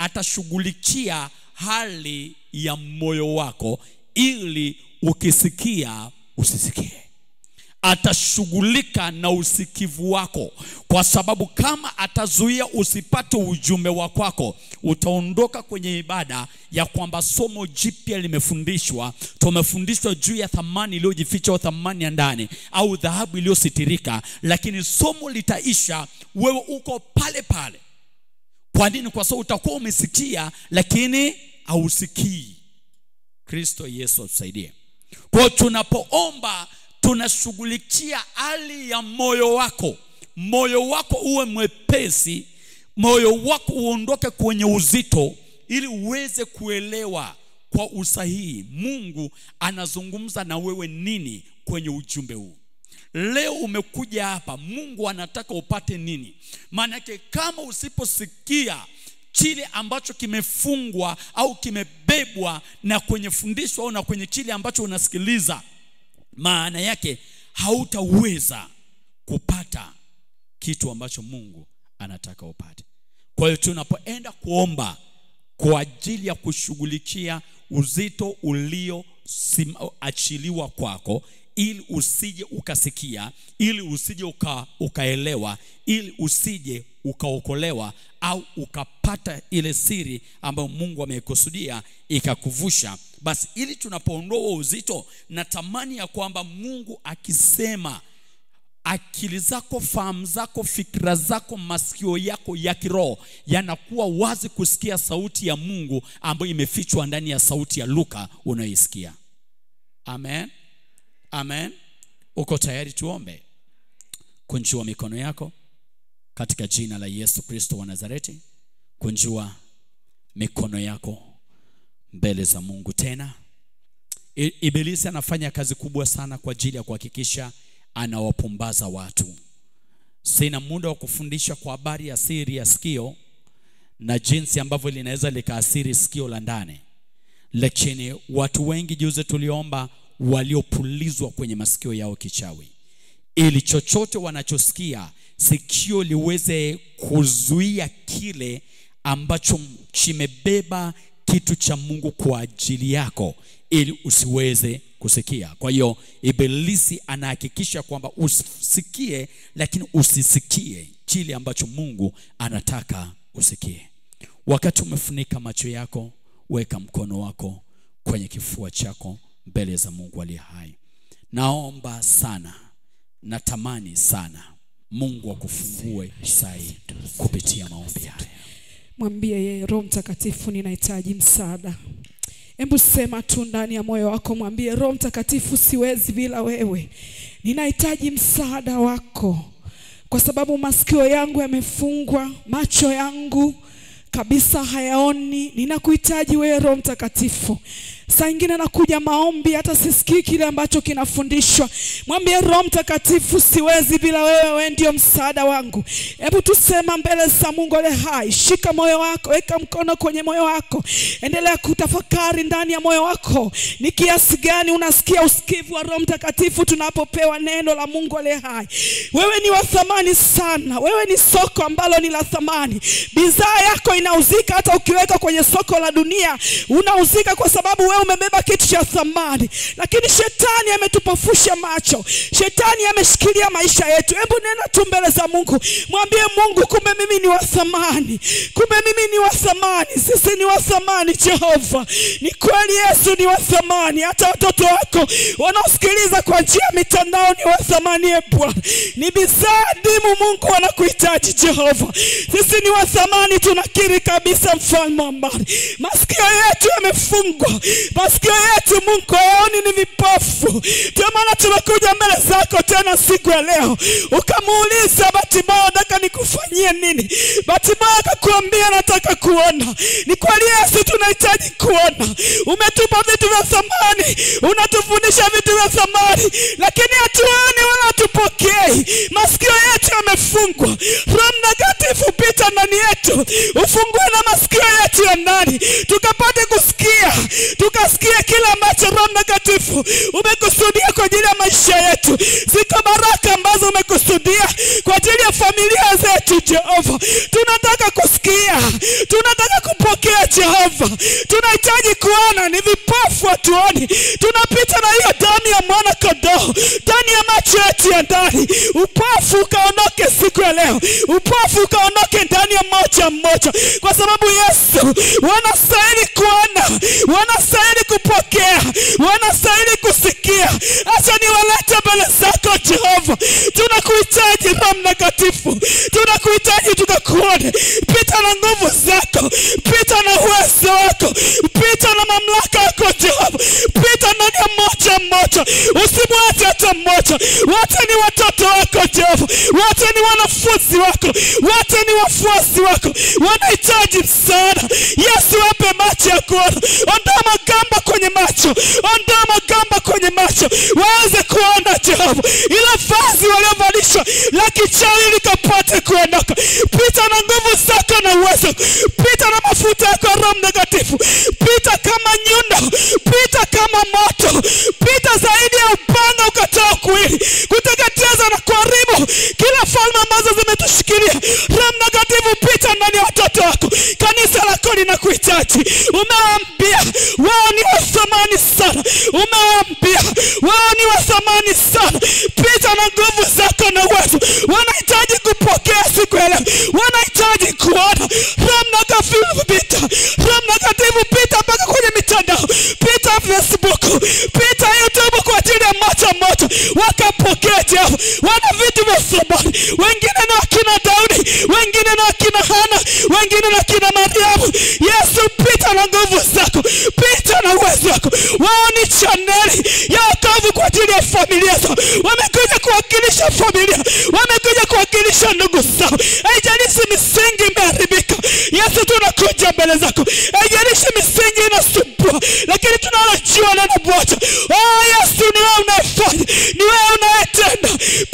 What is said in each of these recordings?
Atashughulikia hali ya moyo wako ili ukisikia usisikie. Atashughulika na usikivu wako, kwa sababu kama atazuia usipate ujumbe wa kwako, utaondoka kwenye ibada ya kwamba somo jipya limefundishwa. Tumefundishwa juu ya thamani iliyojificha au thamani ya ndani au dhahabu iliyositirika, lakini somo litaisha, wewe uko pale pale. Kwa nini? Kwa sababu utakuwa umesikia lakini hausikii. Kristo Yesu atusaidie. Kwa tunapoomba tunashughulikia hali ya moyo wako. Moyo wako uwe mwepesi, moyo wako uondoke kwenye uzito, ili uweze kuelewa kwa usahihi Mungu anazungumza na wewe nini kwenye ujumbe huu. Leo umekuja hapa, Mungu anataka upate nini? Maana kama usiposikia kile ambacho kimefungwa au kimebebwa na kwenye fundisho au na kwenye kile ambacho unasikiliza, maana yake hautaweza kupata kitu ambacho Mungu anataka upate. Kwa hiyo tunapoenda kuomba kwa ajili ya kushughulikia uzito ulioachiliwa kwako, ili usije ukasikia, ili usije ukaelewa, ili usije ukaokolewa au ukapata ile siri ambayo Mungu ameikusudia ikakuvusha, basi ili tunapoondoa uzito, natamani ya kwamba Mungu akisema, akili zako, fahamu zako, fikra zako, masikio yako ya kiroho yanakuwa wazi kusikia sauti ya Mungu ambayo imefichwa ndani ya sauti ya Luka unayoisikia. Amen. Amen. Uko tayari tuombe? Kunjua mikono yako katika jina la Yesu Kristo wa Nazareti. Kunjua mikono yako mbele za Mungu tena. Ibilisi anafanya kazi kubwa sana kwa ajili ya kuhakikisha anawapumbaza watu. Sina muda wa kufundisha kwa habari ya siri ya sikio na jinsi ambavyo linaweza likaathiri sikio la ndani, lakini watu wengi juzi tuliomba waliopulizwa kwenye masikio yao kichawi, ili chochote wanachosikia sikio liweze kuzuia kile ambacho kimebeba kitu cha Mungu kwa ajili yako, ili usiweze kusikia. Kwa hiyo Ibilisi anahakikisha kwamba usikie, lakini usisikie kile ambacho Mungu anataka usikie. Wakati umefunika macho yako, weka mkono wako kwenye kifua chako mbele za Mungu aliye hai. Naomba sana, natamani sana Mungu akufungue sai kupitia maombi haya. Mwambie yeye, Roho Mtakatifu, ninahitaji msaada. Hebu sema tu ndani ya moyo wako, mwambie Roho Mtakatifu, siwezi bila wewe. Ninahitaji msaada wako, kwa sababu masikio yangu yamefungwa, macho yangu kabisa hayaoni. Ninakuhitaji wewe Roho Mtakatifu. Saa nyingine nakuja maombi hata sisikii kile ambacho kinafundishwa. Mwambie Roho Mtakatifu, siwezi bila wewe, wewe ndio msaada wangu. Hebu tusema mbele za Mungu aliye hai. Shika moyo wako, weka mkono kwenye moyo wako. Endelea kutafakari ndani ya moyo wako, ni kiasi gani unasikia usikivu wa Roho Mtakatifu tunapopewa neno la Mungu aliye hai. Wewe ni wa thamani sana. Wewe ni soko ambalo ni la thamani. Bidhaa yako inauzika hata ukiweka kwenye soko la dunia, unauzika kwa sababu wewe umebeba kitu cha thamani. Lakini shetani ametupofusha macho. Shetani ameshikilia maisha yetu. Hebu nena tu mbele za Mungu. Mwambie Mungu, kumbe mimi ni wa thamani. Kumbe mimi ni wa thamani. Sisi ni wa thamani Jehova. Ni kweli Yesu ni wa thamani. Hata watoto wako wanaosikiliza kwa njia ya mitandao ni wa thamani, e Bwana. Ni bidhaa adimu Mungu, wanakuhitaji Jehova. Sisi ni wa thamani, tunakiri kabisa mfalme wa mbali. Masikio yetu yamefungwa. Masikio yetu Mungu hayaoni, ni vipofu. Ndio maana tunakuja mbele zako tena siku ya leo. Ukamuuliza Bartimayo, nataka nikufanyie nini? Bartimayo akakuambia nataka kuona. Ni kweli Yesu, tunahitaji kuona. Umetupa vitu vya thamani, unatufundisha vitu vya thamani, lakini hatuoni wala hatupokei. Masikio yetu yamefungwa. Roho Mtakatifu, pita ndani yetu, ufungue na masikio yetu ya ndani, tukapate kusikia, tukasikia kila ambacho Roho Mtakatifu umekusudia kwa ajili ya maisha yetu. Ziko baraka ambazo umekusudia kwa ajili ya familia zetu Jehova. Tunataka kusikia, tunataka kupokea. kuona Jehova. Tunahitaji kuona, ni vipofu hatuoni. Tunapita na hiyo damu ya mwana kondoo ndani ya macho yetu ya ndani. Upofu ukaondoke siku ya leo. Upofu ukaondoke ndani ya mmoja mmoja. Kwa sababu Yesu, wanastahili kuona, wanastahili kupokea, wanastahili kusikia. Acha niwalete mbele zako Jehova. Tunakuhitaji Roho Mtakatifu. Tunakuhitaji tukakuone. Pita na nguvu zako, pita na uwezo wako, pita na mamlaka yako Jehova. Pita ndani ya mmoja mmoja, usimwache hata mmoja. Wote ni watoto wako Jehova, wote ni wanafunzi wako, wote ni wafuasi wako, wanahitaji msaada. Yesu, wape macho ya kuona. Ondoa magamba kwenye macho, ondoa magamba kwenye macho, waweze kuona Jehova. Ila vazi waliovalishwa la kichawi likapate kuondoka. Pita na nguvu zako na uwezo, pita na mafuta yako Roho Mtakatifu. Pita kama nyundo, pita kama moto, pita zaidi ya upanga ukatao kuwili, kuteketeza na kuharibu kila falme ambazo zimetushikilia. Roho Mtakatifu, pita ndani ya watoto wako. Kanisa lako linakuhitaji. Umewaambia wao ni wa thamani sana, umewaambia wao ni wa thamani sana. Pita na nguvu zako na uwezo. Wanahitaji kupokea siku ya leo, wanahitaji kuona. Roho Mtakatifu pita, Roho Mtakatifu pita mpaka kwenye mitandao, pita Facebook, pita YouTube kwa ajili ya mmoja mmoja, wakapokea Jehova. Wana vitu vya thamani, wengine na akina Daudi, wengine na akina Hana, wengine na akina Mariamu. Yesu, pita na nguvu zako, pita na uwezo wako. Wao ni chaneli ya wokovu kwa ajili ya familia zao. Wamekuja kuwakilisha familia, wamekuja kuwakilisha ndugu zao. Haijalishi misingi imeharibika, Yesu tunakuja mbele zako. Haijalishi misingi inasumbua, lakini tunalojua neno moja. Oh Yesu, ni wewe unayefanya, ni wewe unayetenda.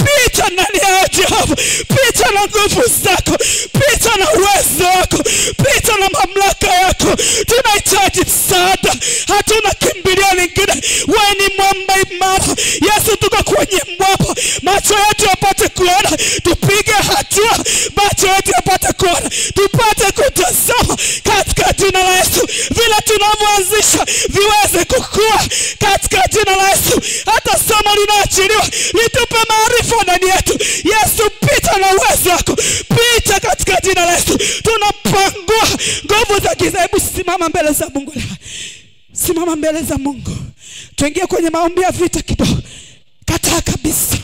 Pita ndani yao Jehova, pita na nguvu zako, pita na uwezo wako, pita na mamlaka yako. Tunahitaji msaada, hatuna kimbilio lingine. Wewe ni mwamba imara Yesu, tuko kwenye mwamba. Macho yetu yapate kuona, tupige hatua. Macho yetu yapate kuona, tupate kutazama katika jina la Yesu. Vile tunavyoanzisha viweze kukua katika jina la Yesu. Hata somo linaachiliwa litupe maarifa ndani yetu. Yesu, pita na uwezo wako, pita katika jina la Yesu. Tunapangua nguvu za giza. Hebu simama mbele za Mungu leo, simama mbele za Mungu. Tuingie kwenye maombi ya vita kidogo. Kataa kabisa.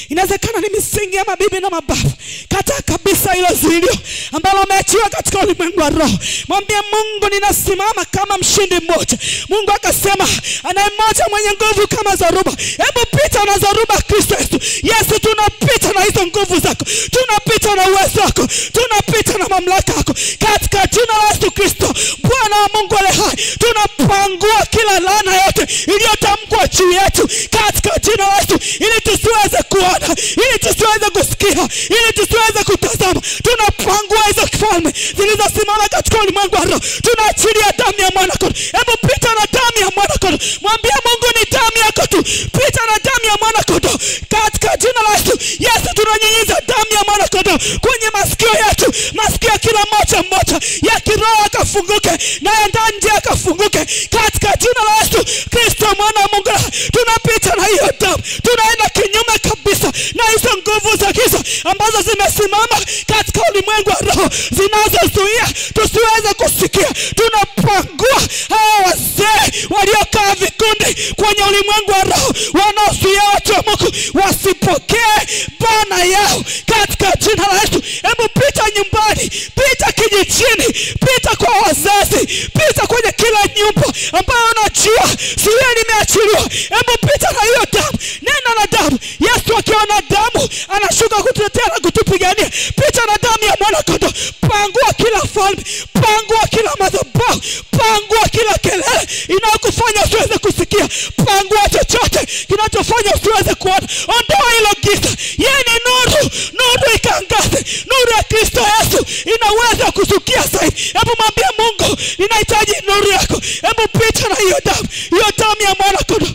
Inawezekana ni misingi ya mabibi na mababu. Kataa kabisa hilo zuilio ambalo umeachiwa katika ulimwengu wa roho. Mwambie Mungu, ninasimama kama mshindi mmoja. Mungu akasema anaye mmoja mwenye nguvu kama zoruba. Hebu pita na zoruba Kristo Yesu. Yesu, tunapita na hizo nguvu zako, tunapita na uwezo wako, tunapita na mamlaka yako katika jina la Yesu Kristo Bwana wa Mungu aliye hai. Tunapangua kila laana yote iliyotamkwa juu yetu katika jina la Yesu, ili tusiweze kuona, ili tusiweze kusikia, ili tusiweze kutazama. Tunapangua hizo falme zilizosimama katika ulimwengu wa roho. Tunaachilia damu ya mwana kondoo. Hebu pita na damu ya mwana kondoo. Mwambie Mungu, ni damu yako tu. Pita na damu ya mwana kondoo katika jina la Yesu. Yesu, tunanyunyiza damu ya mwana kondoo kwenye masikio yetu, masikio ya kila mmoja mmoja ya kiroho akafunguke na ya ndani akafunguke katika jina la Yesu Kristo mwana wa Mungu. Tunapita na hiyo damu, tunaenda kinyume kabisa na hizo nguvu za giza ambazo zimesimama katika ulimwengu wa roho, zinazozuia tusiweze kusikia. Tunapangua hawa wazee waliokaa vikundi kwenye ulimwengu wa roho, wanaozuia watu wa Mungu wasipokee bana yao katika jina la Yesu. Hebu pita nyumbani, pita kijijini, pita kwa wazazi, pita kwenye kila nyumba ambayo unajua zuia limeachiliwa. Hebu pita na hiyo damu, nena na damu. Yesu akiona damu anashuka kututetea na kutupigania. Pita na damu ya mwana kondoo. Pangua kila falme, pangua kila madhabahu, pangua kila kelele inayokufanya usiweze kusikia, pangua chochote kinachofanya usiweze kuona. Ondoa hilo giza. Yeye ni nuru, nuru ikaangaze. Nuru ya Kristo Yesu inaweza kusukia zaidi. Hebu mwambie Mungu, ninahitaji nuru yako. Hebu pita na hiyo damu, hiyo damu ya mwana kondoo.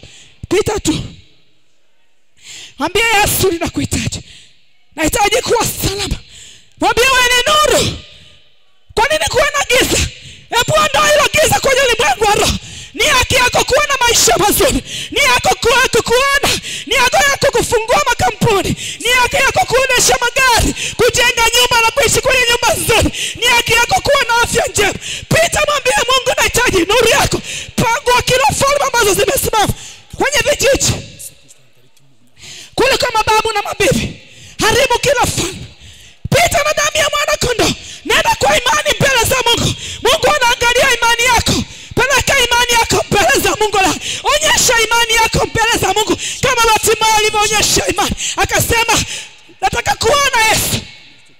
Pita tu. Mwambie Yesu, ninakuhitaji, nahitaji kuwa salama. Mwambie wewe ni nuru. Kwa nini kuwe na giza? Hebu ondoa hilo maisha mazuri, ni yako kuona, ni yako kufungua makampuni, ni haki yako kuendesha magari, kujenga nyumba na kuishi kwenye nyumba nzuri, ni haki yako kuwa na afya njema. Pita, mwambie Mungu nahitaji nuru yako. Pangua kila falme ambazo zimesimama kwenye vijiji kule kwa mababu na mabibi, haribu kila falme. Pita na damu ya mwana kondoo. Nenda kwa imani mbele za Mungu. Mungu anaangalia imani yako. Peleka imani yako mbele za Mungu. Onyesha imani yako mbele za Mungu kama Bartimayo alivyoonyesha imani. Akasema nataka kuona Yesu.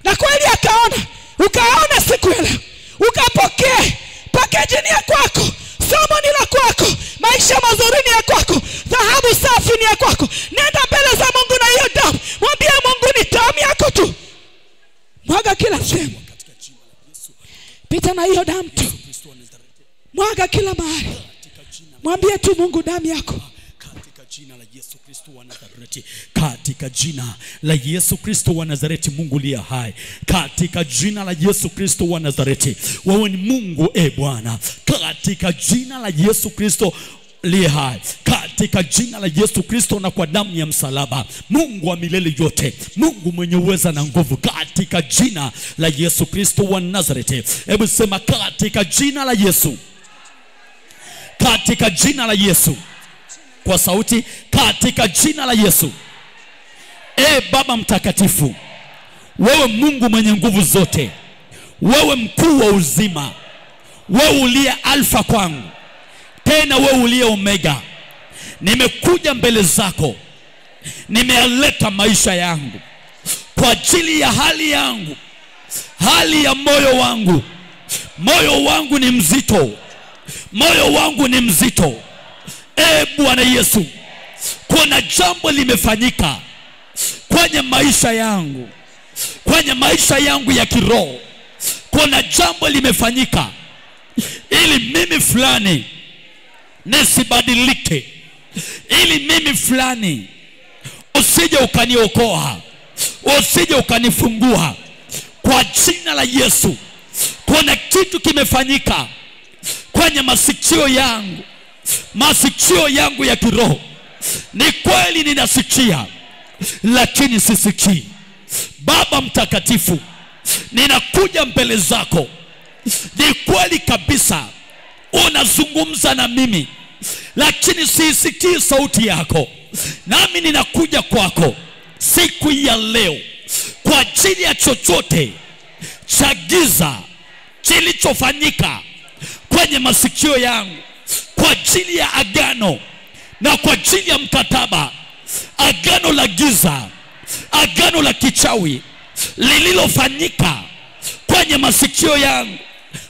Na kweli akaona. Ukaona siku ile. Ukapokea. Package ni ya kwako. Somo ni la kwako. Maisha mazuri ni ya kwako. Dhahabu safi ni ya kwako. Nenda mbele za Mungu na hiyo damu. Mwambie Mungu ni damu yako tu. Mwaga kila sehemu. Pita na hiyo damu tu. Mwaga kila mahali. Mwambie tu Mungu damu yako. Katika jina la Yesu Kristo wa Nazareti, katika jina la Yesu Kristo wa Nazareti, Mungu liye hai, katika jina la Yesu Kristo wa Nazareti, wewe ni Mungu e Bwana, katika jina la Yesu Kristo liye hai, katika jina la Yesu Kristo na kwa damu ya msalaba, Mungu wa milele yote, Mungu mwenye uweza na nguvu, katika jina la Yesu Kristo wa Nazareti. Hebu sema katika jina la Yesu, katika jina la Yesu, kwa sauti, katika jina la Yesu. E Baba mtakatifu, wewe Mungu mwenye nguvu zote, wewe mkuu wa uzima, wewe uliye Alfa kwangu, tena wewe uliye Omega, nimekuja mbele zako, nimealeta maisha yangu kwa ajili ya hali yangu, hali ya moyo wangu. Moyo wangu ni mzito, moyo wangu ni mzito. E Bwana Yesu, kuna jambo limefanyika kwenye maisha yangu, kwenye maisha yangu ya kiroho. Kuna jambo limefanyika ili mimi fulani nisibadilike, ili mimi fulani usije ukaniokoa, usije ukanifungua. Kwa jina la Yesu, kuna kitu kimefanyika kwenye masikio yangu, masikio yangu ya kiroho. Ni kweli ninasikia, lakini sisikii. Baba mtakatifu, ninakuja mbele zako. Ni kweli kabisa unazungumza na mimi, lakini sisikii sauti yako. Nami ninakuja kwako siku ya leo kwa ajili ya chochote cha giza kilichofanyika kwenye masikio yangu, kwa ajili ya agano na kwa ajili ya mkataba, agano la giza, agano la kichawi lililofanyika kwenye masikio yangu,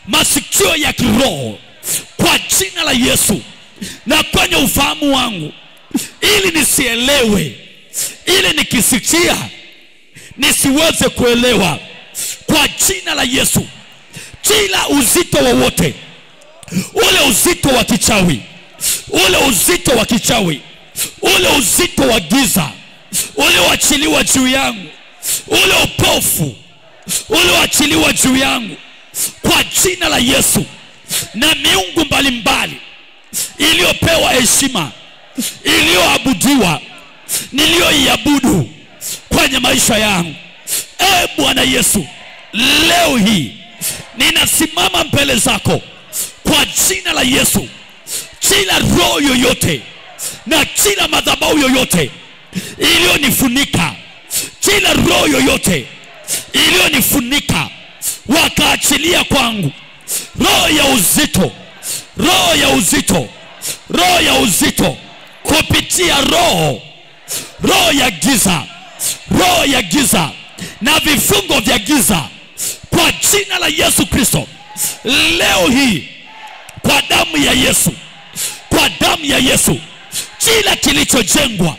masikio ya kiroho, kwa jina la Yesu, na kwenye ufahamu wangu, ili nisielewe, ili nikisikia nisiweze kuelewa. Kwa jina la Yesu, kila uzito wowote, ule uzito wa kichawi, ule uzito wa kichawi, ule uzito wa giza ulioachiliwa juu yangu, ule upofu ulioachiliwa juu yangu, kwa jina la Yesu, na miungu mbalimbali iliyopewa heshima, iliyoabudiwa, niliyoiabudu kwenye maisha yangu, e Bwana Yesu, leo hii ninasimama mbele zako kwa jina la Yesu. Kila roho yoyote na kila madhabahu yoyote iliyonifunika, kila roho yoyote iliyonifunika, wakaachilia kwangu roho ya uzito, roho ya uzito, roho ya uzito, kupitia roho, roho ya giza, roho ya giza na vifungo vya giza, kwa jina la Yesu Kristo, leo hii kwa damu ya Yesu, kwa damu ya Yesu, kila kilichojengwa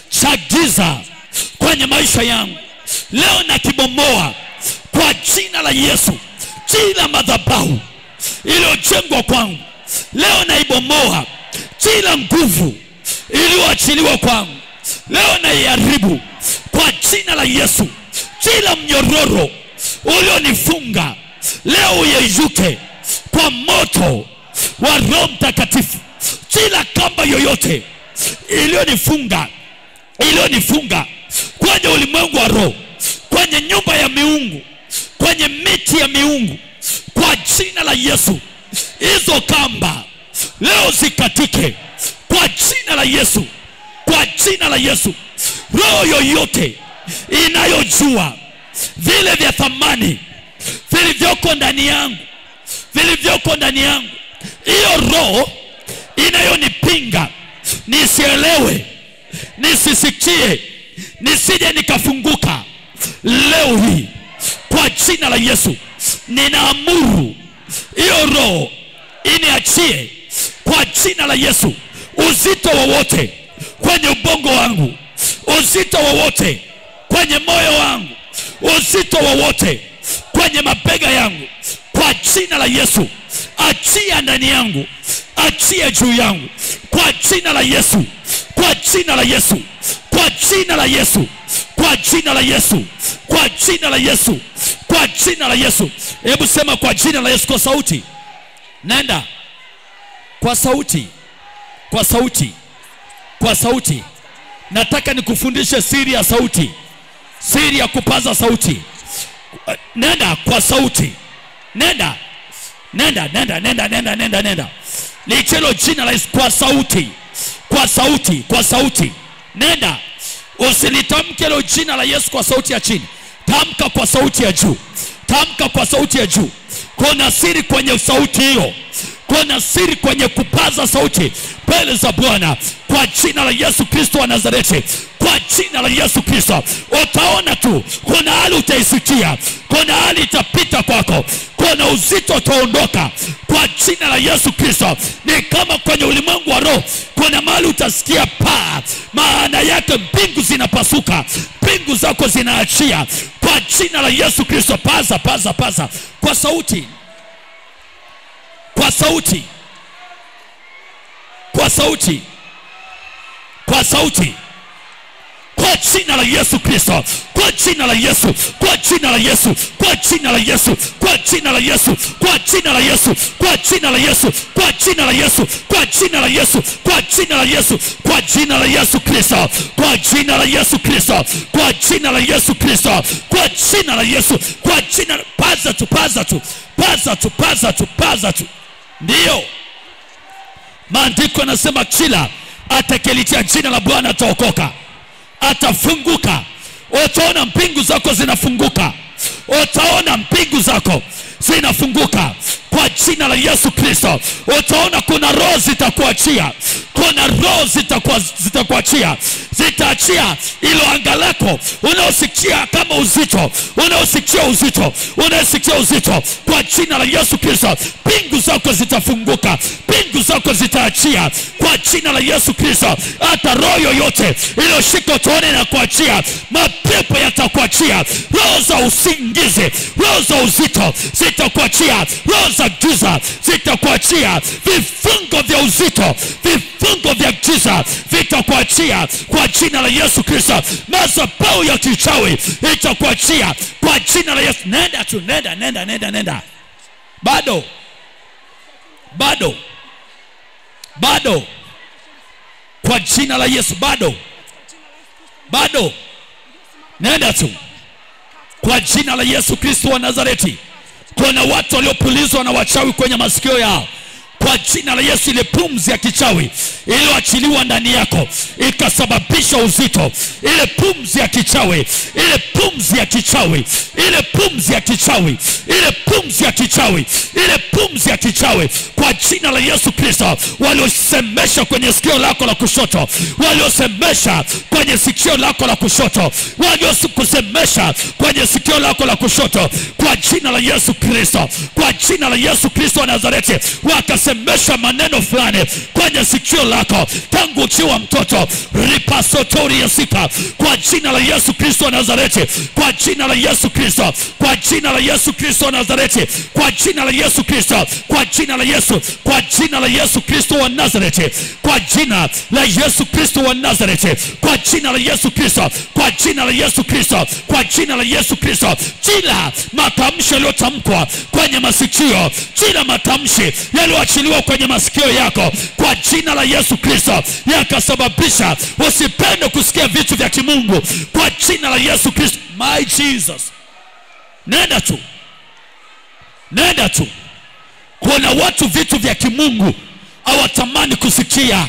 cha giza kwenye maisha yangu leo nakibomoa kwa jina la Yesu. Kila madhabahu iliyojengwa kwangu leo naibomoa. Kila nguvu iliyoachiliwa kwangu leo naiharibu kwa jina la Yesu. Kila mnyororo ulionifunga leo uyeyuke kwa moto wa Roho Mtakatifu. Kila kamba yoyote iliyonifunga, iliyonifunga kwenye ulimwengu wa roho, kwenye nyumba ya miungu, kwenye miti ya miungu, kwa jina la Yesu, hizo kamba leo zikatike kwa jina la Yesu, kwa jina la Yesu. Roho yoyote inayojua vile vya thamani vilivyoko ndani yangu, vilivyoko ndani yangu, hiyo roho inayonipinga nisielewe, nisisikie, nisije nikafunguka, leo hii kwa jina la Yesu ninaamuru hiyo roho iniachie kwa jina la Yesu. Uzito wowote kwenye ubongo wangu, uzito wowote kwenye moyo wangu, uzito wowote kwenye mabega yangu, kwa jina la Yesu achia ndani yangu, achia juu yangu, kwa jina la Yesu, kwa jina la Yesu, kwa jina la Yesu, kwa jina la Yesu, kwa jina la Yesu, kwa jina la Yesu. Hebu sema kwa jina la Yesu kwa sauti. Nenda kwa sauti, kwa sauti, kwa sauti. Nataka nikufundishe siri ya sauti, siri ya kupaza sauti. Nenda kwa sauti. Nenda, nenda, nenda, nenda, nenda, nenda, nenda. Lichelo jina la Yesu kwa sauti, kwa sauti, kwa sauti. Nenda. Usilitamke lo jina la Yesu kwa sauti ya chini. Tamka kwa sauti ya juu. Tamka kwa sauti ya juu. Kuna siri kwenye sauti hiyo. Kuna siri kwenye kupaza sauti mbele za Bwana, kwa jina la Yesu Kristo wa Nazareti, kwa jina la Yesu Kristo. Utaona tu kuna hali utaisikia, kuna hali itapita kwako, kuna uzito utaondoka kwa jina la Yesu Kristo. Ni kama kwenye ulimwengu wa roho kuna mahali utasikia paa, maana yake mbingu zinapasuka, mbingu zako zinaachia kwa jina la Yesu Kristo. Paza, paza, paza kwa sauti, kwa sauti, kwa sauti, kwa sauti, kwa jina la Yesu Kristo, kwa jina la Yesu, kwa jina la Yesu, kwa jina la Yesu, kwa jina la Yesu, kwa jina la Yesu, kwa jina la Yesu, kwa jina la Yesu, kwa jina la Yesu, kwa jina la Yesu, kwa jina la Yesu Kristo, kwa jina la Yesu Kristo, kwa jina la Yesu Kristo, kwa jina la Yesu, kwa jina. Paza tu, paza tu, paza tu, paza tu, paza tu. Ndio maandiko yanasema kila atakayelitia jina la Bwana ataokoka, atafunguka. Utaona mbingu zako zinafunguka, utaona mbingu zako zinafunguka kwa jina la Yesu Kristo. Utaona kuna roho zitakuachia, kuna roho zitakuachia, zitaachia ilo anga lako unaosikia kama uzito, unaosikia uzito, unaosikia uzito, kwa jina la Yesu Kristo mbingu zako zitafunguka, mbingu zako zitaachia kwa jina la Yesu Kristo. Hata roho yoyote iliyoshika utaone na kuachia, mapepo yatakuachia, roho za usingizi, roho za uzito zitakuachia, roho za giza zitakuachia, vifungo vya uzito, vifungo vya giza vitakuachia kwa jina la Yesu Kristo. Madhabahu ya kichawi itakuachia kwa jina la Yesu. Nenda tu, nenda, nenda, nenda, nenda. Bado, bado, bado, kwa jina la Yesu, bado, bado, nenda tu kwa jina la Yesu Kristo wa Nazareti. Kuna watu waliopulizwa na wachawi kwenye masikio yao, kwa jina la Yesu ile pumzi ya kichawi iliyoachiliwa ndani yako ikasababisha uzito, ile pumzi ya kichawi, ile pumzi ya kichawi, ile pumzi ya kichawi, ile pumzi ya kichawi, ile pumzi ya kichawi, kwa jina la Yesu Kristo, waliosemesha kwenye sikio lako la kushoto, waliosemesha kwenye sikio lako la kushoto, waliokusemesha kwenye sikio lako la kushoto, kwa jina la Yesu Kristo, kwa jina la Yesu Kristo wa Nazareti, wakasemesha maneno fulani kwenye sikio lako tangu ukiwa mtoto, ripasotori ya sika, kwa jina la Yesu Kristo wa Nazareti, kwa jina la Yesu Kristo, kwa jina la Yesu Kristo wa Nazareti, kwa jina la Yesu Kristo, kwa jina la Yesu, kwa jina la Yesu Kristo wa Nazareti, kwa jina la Yesu Kristo wa Nazareti, kwa jina la Yesu Kristo, kwa jina la Yesu Kristo, kwa jina la Yesu Kristo, kila matamshi yaliyotamkwa kwenye masikio, kila matamshi yaliyoachiliwa yaliyoachiliwa kwenye masikio yako kwa jina la Yesu Kristo yakasababisha usipende kusikia vitu vya kimungu kwa jina la Yesu Kristo. My Jesus, nenda tu, nenda tu. Kuna watu vitu vya kimungu hawatamani kusikia,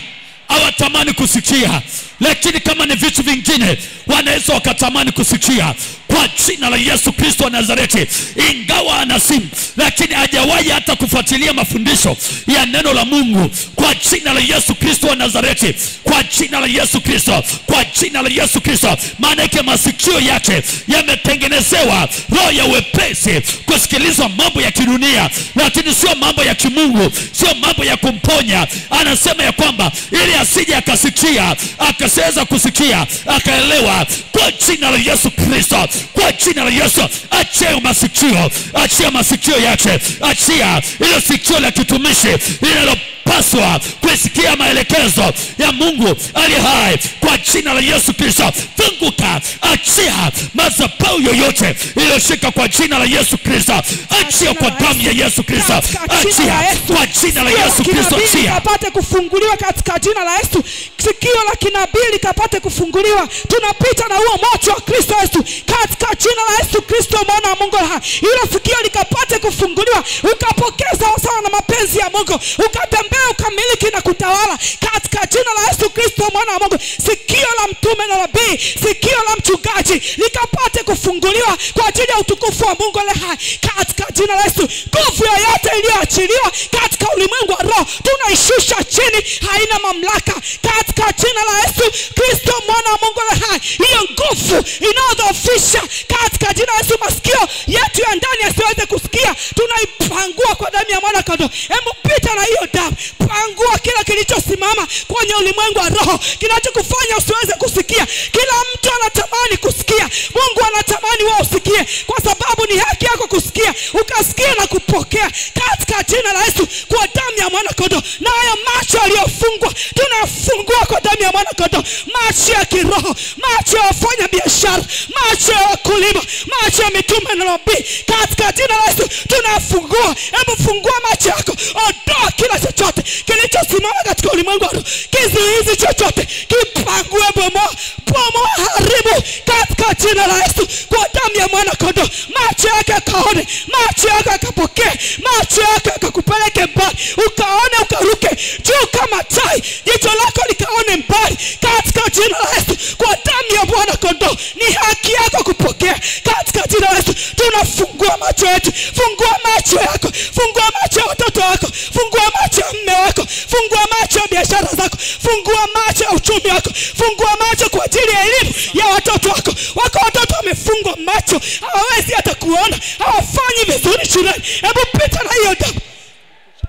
hawatamani kusikia, lakini kama ni vitu vingine wanaweza wakatamani kusikia. Kwa jina la Yesu Kristo wa Nazareti, ingawa ana simu lakini hajawahi hata kufuatilia mafundisho ya neno la Mungu, kwa jina la Yesu Kristo wa Nazareti, kwa jina la Yesu Kristo, kwa jina la Yesu Kristo, maana yake masikio yake yametengenezewa roho ya wepesi kusikiliza mambo ya kidunia, lakini sio mambo ya kimungu, sio mambo ya kumponya. Anasema ya kwamba ili asije akasikia, akaseweza kusikia, akaelewa. Kwa jina la Yesu Kristo, kwa jina la Yesu, achia masikio, achia masikio yake, achia ile sikio la kitumishi linalopaswa kusikia maelekezo ya Mungu aliye hai. Kwa jina la Yesu Kristo, funguka, achia madhabahu yoyote iliyoshika kwa jina la Yesu Kristo, achia kwa damu ya Yesu Kristo, achia kwa jina la Yesu Kristo, achia kapate kufunguliwa katika jina la Yesu. Sikio la kinabii likapate kufunguliwa. Tunapita na huo moto wa Kristo Yesu katika jina la Yesu Kristo mwana wa Mungu. Hilo sikio likapate kufunguliwa, ukapokea sawa na mapenzi ya Mungu, ukatembea, ukamiliki na kutawala katika jina la Yesu Kristo mwana wa Mungu. Sikio la mtume na nabii, sikio la mchungaji likapate kufunguliwa kwa ajili ya utukufu wa Mungu aliye hai katika jina la Yesu. Nguvu yoyote iliyoachiliwa katika ulimwengu wa roho tunaishusha chini, haina mamlaka katika jina la Yesu Kristo mwana wa Mungu aliye hai. Hiyo nguvu inayodhoofisha katika jina la Yesu masikio yetu ya ndani yasiweze kusikia, tunaipangua kwa damu ya mwana kondoo. Hebu pita na hiyo damu, pangua kila kilichosimama kwenye ulimwengu wa roho kinachokufanya usiweze kusikia. Kila mtu anatamani kusikia, Mungu anatamani wewe usikie, kwa sababu ni haki yako kusikia, ukasikia na kupokea katika jina la Yesu kwa damu ya mwana kondoo. Na hayo macho yaliyofungwa tunafungua kwa damu ya mwana kondoo, macho ya kiroho, macho ya wafanya biashara, macho ya wakulima, macho ya mitume na nabii, katika jina la Yesu tunafungua. Hebu fungua macho yako, ondoa kila chochote kilichosimama katika ulimwengu wa roho, kizuizi chochote kipangue, bomoa, bomoa, haribu katika jina la Yesu kwa damu ya mwana kondoo. Macho yako yakaone, macho yako yakapokee, macho yako yakakupeleke mbali, ukaone, ukaruke juu kama tai, jicho lako likaone mbali katika jina la Yesu kwa damu ya mwana kondoo. Ni haki yako kupokea katika jina la Yesu. Tunafungua macho yetu, fungua macho yako, fungua macho ya watoto wako, fungua macho ya mume wako, fungua macho ya biashara zako, fungua macho ya uchumi wako, fungua macho kwa ajili ya elimu ya watoto wako. Wako watoto wamefungwa macho, hawawezi hata kuona, hawafanyi vizuri shuleni. Hebu pita na hiyo damu,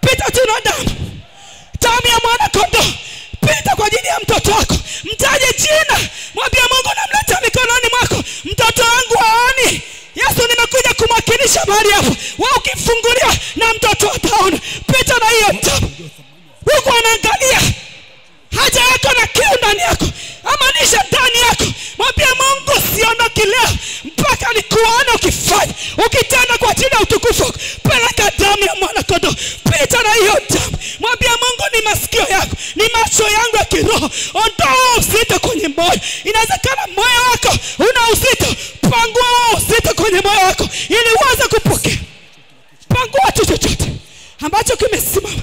pita tu na damu, damu ya mwana kondoo. Pita kwa ajili ya mtoto wako, mtaje jina, mwambie Mungu namleta mikononi mwako mtoto wangu haoni. Yesu nimekuja kumwakilisha mahali hapo. Wewe ukifungulia na mtoto ataona. Pita na hiyo damu. Mungu anaangalia haja yako na kiu ndani yako, amanisha ndani yako. Mwambie Mungu siondoki leo mpaka nikuone ukifanya, ukitenda kwa ajili ya utukufu. Peleka damu ya mwana kondoo, pita na hiyo damu. Mwambie Mungu ni masikio yako, ni macho yangu ya kiroho, ondoa uzito kwenye moyo. Inawezekana moyo wako una uzito, pangua uzito kwenye moyo wako ili uweze kupokea. Pangua chochote ambacho kimesimama.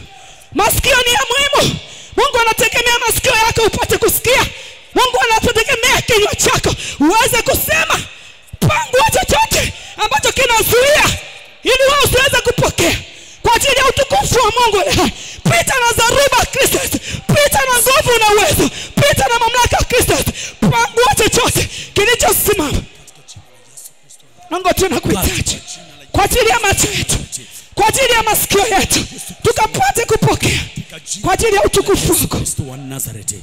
Masikio ni ya muhimu. Mungu anategemea masikio yako upate kusikia. Mungu anategemea kinywa chako uweze kusema. Pangua chochote ambacho kinazuia ili wewe usiweze kupokea kwa ajili ya utukufu wa Mungu. Pita na dharuba Kristo, pita na nguvu na uwezo, pita na mamlaka ya Kristo. Pangua chochote kilichosimama. Mungu tunakuhitaji kwa ajili ya macho yetu, kwa ajili ya masikio yetu, tukapate kupokea kwa ajili ya utukufu wako. Kristo wa Nazareti,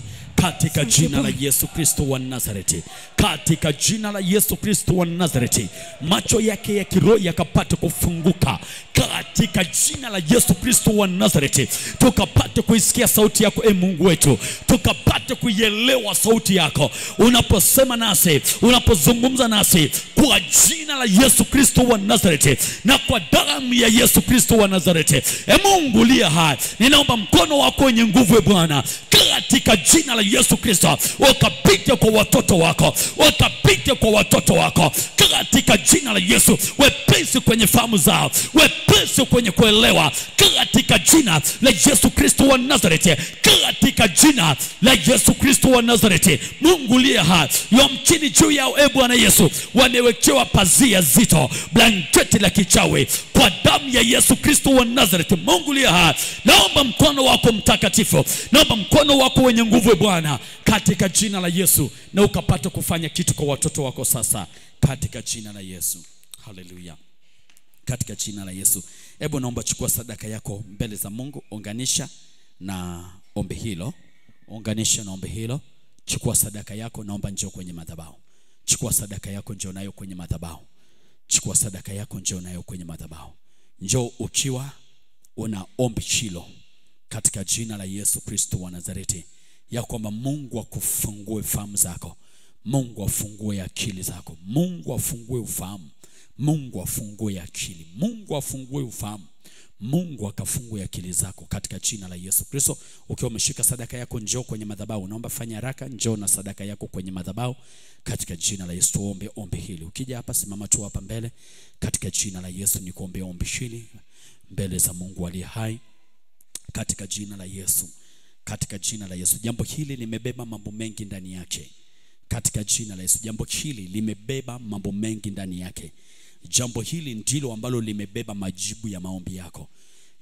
katika jina la Yesu Kristo wa Nazareti, katika jina la Yesu Kristo wa Nazareti, macho yake ya kiroho yakapate kufunguka katika jina la Yesu Kristo wa Nazareti, tukapate kuisikia sauti yako e Mungu wetu, tukapate kuielewa sauti yako unaposema nasi, unapozungumza nasi, kwa jina la Yesu Kristo wa Nazareti na kwa damu ya Yesu Kristo wa Nazareti. E Mungu uliye hai, ninaomba mkono wako wenye nguvu e Bwana, katika jina la Yesu Kristo, ukapite kwa watoto wako, ukapite kwa watoto wako katika jina la Yesu, wepesi kwenye fahamu zao, wepesi kwenye kuelewa katika jina la Yesu Kristo wa Nazareti, katika jina la Yesu Kristo wa Nazareti. Mungu uliye hai, yamkini juu yao e Bwana Yesu wamewekewa pazia zito, blanketi la kichawi, kwa damu ya Yesu Kristo wa Nazareti. Mungu uliye hai, naomba mkono wako mtakatifu, naomba mkono wako wenye nguvu Bwana, katika jina la Yesu, na ukapata kufanya kitu kwa watoto wako sasa, katika jina la Yesu. Haleluya. Katika jina la Yesu. Hebu naomba chukua sadaka yako mbele za Mungu, unganisha na ombi hilo, unganisha na ombi hilo. Chukua sadaka yako, naomba njoo kwenye madhabahu. Chukua sadaka yako, njoo nayo kwenye madhabahu. Chukua sadaka yako, njoo nayo kwenye madhabahu. Njoo ukiwa una ombi hilo katika jina la Yesu Kristo wa Nazareti, ya kwamba Mungu akufungue fahamu zako, Mungu afungue akili zako, Mungu afungue ufahamu, Mungu afungue akili, Mungu afungue ufahamu, Mungu akafungue akili zako katika jina la Yesu Kristo. Ukiwa umeshika sadaka yako, njoo kwenye madhabahu. Naomba fanya haraka, njoo na sadaka yako kwenye madhabahu katika jina la Yesu. Tuombe ombi hili. Ukija hapa, simama tu hapa mbele katika jina la Yesu. Nikuombe ombi hili mbele za Mungu aliye hai katika jina la Yesu, katika jina la Yesu. Jambo hili limebeba mambo mengi ndani yake katika jina la Yesu. Jambo hili limebeba mambo mengi ndani yake. Jambo hili ndilo ambalo limebeba majibu ya maombi yako.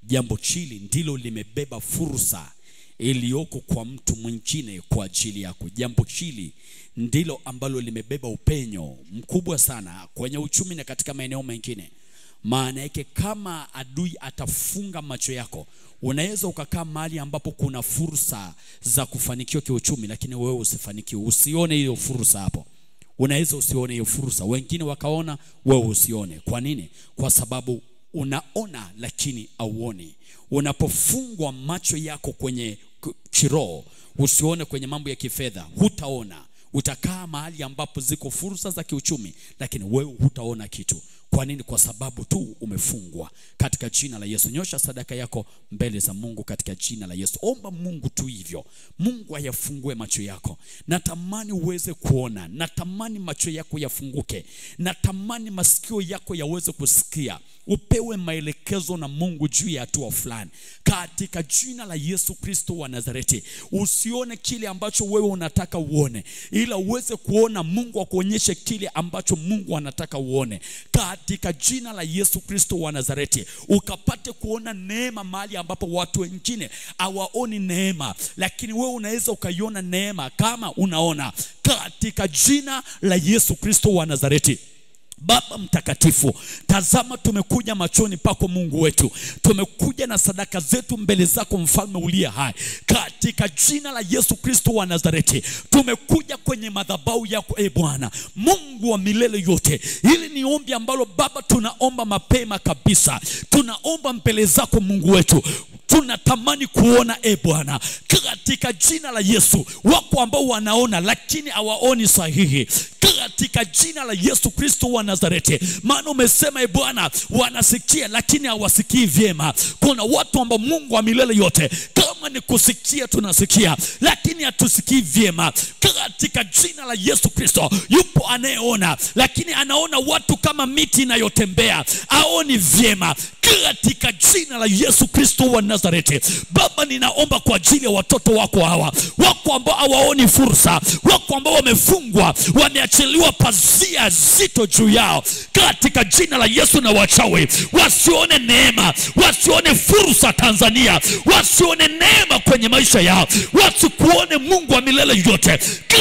Jambo hili ndilo limebeba fursa iliyoko kwa mtu mwingine kwa ajili yako. Jambo hili ndilo ambalo limebeba upenyo mkubwa sana kwenye uchumi na katika maeneo mengine. Maana yake kama adui atafunga macho yako, unaweza ukakaa mahali ambapo kuna fursa za kufanikiwa kiuchumi, lakini wewe usifanikiwe, usione hiyo fursa hapo. Unaweza usione hiyo fursa, wengine wakaona, wewe usione. Kwa nini? Kwa sababu unaona lakini hauoni. Unapofungwa macho yako kwenye kiroho, usione kwenye mambo ya kifedha, hutaona. Utakaa mahali ambapo ziko fursa za kiuchumi, lakini wewe hutaona kitu. Kwa nini? Kwa sababu tu umefungwa. Katika jina la Yesu, nyosha sadaka yako mbele za Mungu katika jina la Yesu. Omba Mungu tu hivyo, Mungu ayafungue macho yako. Natamani uweze kuona, natamani macho yako yafunguke, natamani masikio yako yaweze kusikia, upewe maelekezo na Mungu juu ya hatua fulani katika jina la Yesu Kristo wa Nazareti. Usione kile ambacho wewe unataka uone, ila uweze kuona, Mungu akuonyeshe kile ambacho Mungu anataka uone katika jina la Yesu Kristo wa Nazareti. Ukapate kuona neema mahali ambapo watu wengine hawaoni neema, lakini wewe unaweza ukaiona neema kama unaona katika jina la Yesu Kristo wa Nazareti. Baba mtakatifu, tazama tumekuja machoni pako Mungu wetu, tumekuja na sadaka zetu mbele zako mfalme uliye hai katika jina la Yesu Kristo wa Nazareti. Tumekuja kwenye madhabahu yako e Bwana Mungu wa milele yote. Hili ni ombi ambalo Baba tunaomba mapema kabisa, tunaomba mbele zako Mungu wetu. Tunatamani kuona e Bwana katika jina la Yesu. Wako ambao wanaona lakini hawaoni sahihi katika jina la Yesu Kristo wa Nazareti. Maana umesema e Bwana, wanasikia lakini hawasikii vyema. Kuna watu ambao Mungu wa milele yote, kama ni kusikia tunasikia, lakini hatusikii vyema katika jina la Yesu Kristo. Yupo anayeona lakini anaona watu kama miti inayotembea, haoni vyema katika jina la Yesu Kristo wa Nazareti. Baba, ninaomba kwa ajili ya watoto wako hawa, wako ambao hawaoni fursa, wako ambao wamefungwa, wameachiliwa pazia zito juu yao katika jina la Yesu, na wachawi wasione neema, wasione fursa Tanzania, wasione neema kwenye maisha yao, wasikuone Mungu wa milele yote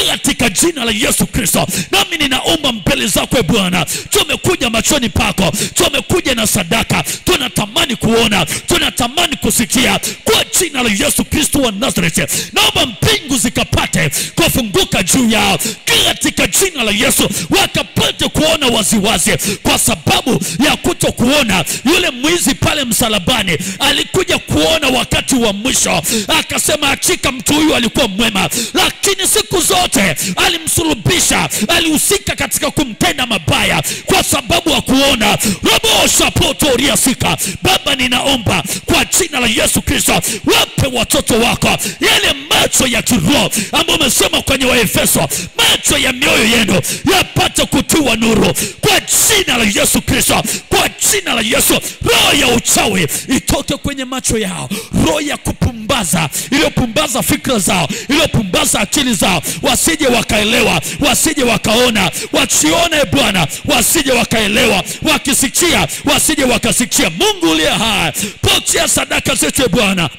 katika jina la Yesu Kristo. Nami ninaomba mbele zako Bwana, tumekuja machoni pako, tumekuja na sadaka, tunatamani kuona, tunatamani kusikia kwa jina la Yesu Kristo wa Nazareti, naomba mbingu zikapate kufunguka juu yao katika jina la Yesu, wakapate kuona waziwazi. Kwa sababu ya kutokuona, yule mwizi pale msalabani alikuja kuona wakati wa mwisho, akasema hakika mtu huyu alikuwa mwema, lakini siku zote alimsulubisha, alihusika katika kumtenda mabaya kwa sababu hakuona. Robo shapotoria sika. Baba, ninaomba kwa jina la Yesu Kristo, wape watoto wako yale macho ya kiroho ambayo umesema kwenye Waefeso, macho ya mioyo yenu yapate kutiwa nuru kwa jina la Yesu Kristo. Kwa jina la Yesu, roho ya uchawi itoke kwenye macho yao, roho ya kupumbaza iliyopumbaza fikra zao, iliyopumbaza akili zao, wasije wakaelewa, wasije wakaona, wasione Bwana, wasije wakaelewa, wakisikia wasije wakasikia. Mungu uliye hai, pokea sadaka zetu Bwana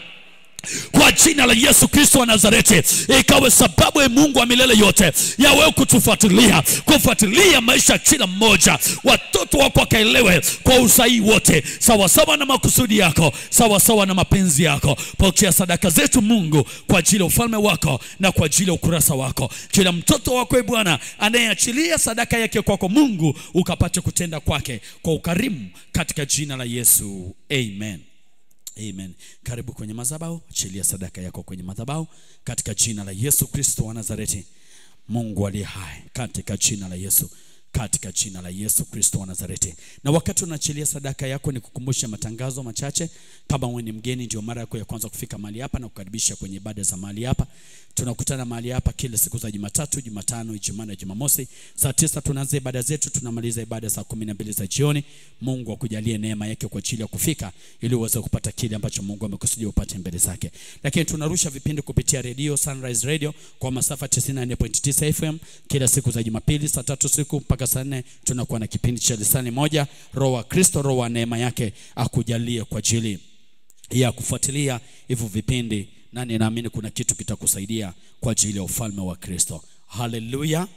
kwa jina la Yesu Kristo wa Nazareti, ikawe sababu ya Mungu wa milele yote ya wewe kutufuatilia, kufuatilia maisha kila mmoja, watoto wako wakaelewe kwa usahihi wote, sawa sawa na makusudi yako, sawa sawa na mapenzi yako. Pokea sadaka zetu Mungu kwa ajili ya ufalme wako na kwa ajili ya ukurasa wako. Kila mtoto wako Bwana anayeachilia sadaka yake kwako Mungu, ukapate kutenda kwake kwa ukarimu katika jina la Yesu, amen. Amen. Karibu kwenye madhabahu, achilia sadaka yako kwenye madhabahu katika jina la Yesu Kristo wa Nazareti. Mungu aliye hai, katika jina la Yesu, katika jina la Yesu Kristo wa Nazareti. Na wakati unaachilia sadaka yako, ni kukumbusha matangazo machache. Kama wewe ni mgeni, ndio mara yako ya kwanza kufika mahali hapa, na kukaribisha kwenye ibada za mahali hapa. Tunakutana mahali hapa kila siku za Jumatatu, Jumatano, Ijumaa na Jumamosi. Saa 9 tunaanza ibada zetu, tunamaliza ibada saa 12 za jioni. Mungu akujalie neema yake kwa ajili ya kufika ili uweze kupata kile ambacho Mungu amekusudia upate mbele zake. Lakini tunarusha vipindi kupitia radio Sunrise Radio kwa masafa 94.9 FM kila siku za Jumapili saa 3 usiku mpaka saa 4 tunakuwa na kipindi cha lisani moja. Roho wa Kristo, roho wa neema yake akujalie kwa ajili ya kufuatilia hivyo vipindi, na ninaamini kuna kitu kitakusaidia kwa ajili ya ufalme wa Kristo. Haleluya.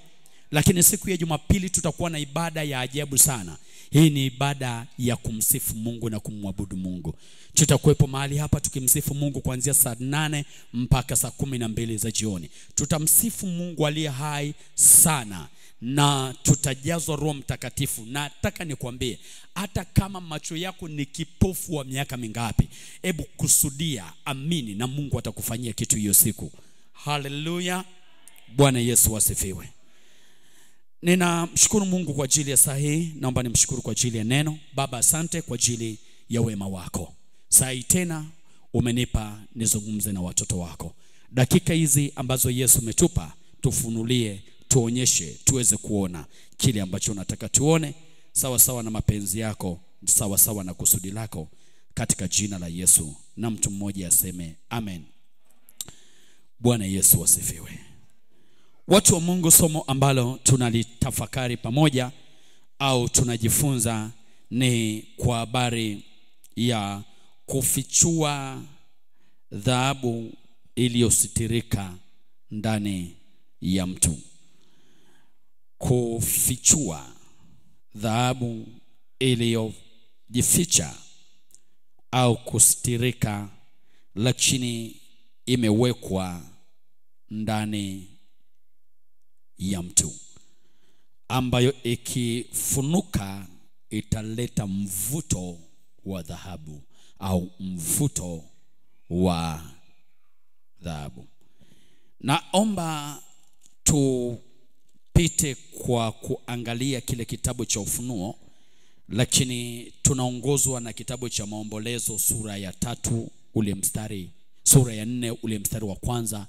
Lakini siku ya Jumapili tutakuwa na ibada ya ajabu sana. Hii ni ibada ya kumsifu Mungu na kumwabudu Mungu. Tutakuwepo mahali hapa tukimsifu Mungu kuanzia saa 8 mpaka saa 12 za jioni. Tutamsifu Mungu aliye hai sana na tutajazwa Roho Mtakatifu. Nataka nikwambie, hata kama macho yako ni kipofu wa miaka mingapi, hebu kusudia, amini, na Mungu atakufanyia kitu hiyo siku. Haleluya. Bwana Yesu asifiwe. Ninamshukuru Mungu kwa ajili ya saa hii. Naomba nimshukuru kwa ajili ya neno. Baba, asante kwa ajili ya wema wako. Saa hii tena umenipa nizungumze na watoto wako. Dakika hizi ambazo Yesu umetupa, tufunulie, tuonyeshe, tuweze kuona kile ambacho unataka tuone, sawa sawa na mapenzi yako, sawa sawa na kusudi lako, katika jina la Yesu. Na mtu mmoja aseme amen. Bwana Yesu asifiwe. Watu wa Mungu, somo ambalo tunalitafakari pamoja au tunajifunza ni kwa habari ya kufichua dhahabu iliyositirika ndani ya mtu. Kufichua dhahabu iliyojificha au kusitirika, lakini imewekwa ndani ya mtu, ambayo ikifunuka italeta mvuto wa dhahabu au mvuto wa dhahabu. Naomba tupite kwa kuangalia kile kitabu cha Ufunuo, lakini tunaongozwa na kitabu cha Maombolezo sura ya 3 ule mstari, sura ya 4 ule mstari wa kwanza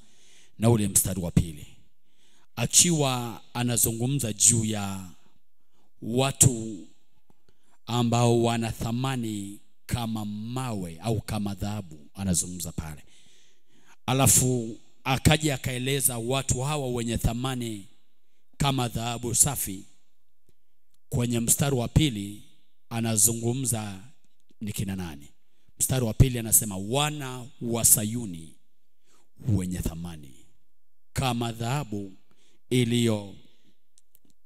na ule mstari wa pili. Achiwa anazungumza juu ya watu ambao wana thamani kama mawe au kama dhahabu, anazungumza pale. Alafu akaja akaeleza watu hawa wenye thamani kama dhahabu safi. Kwenye mstari wa pili anazungumza ni kina nani. Mstari wa pili anasema wana wa Sayuni wenye thamani kama dhahabu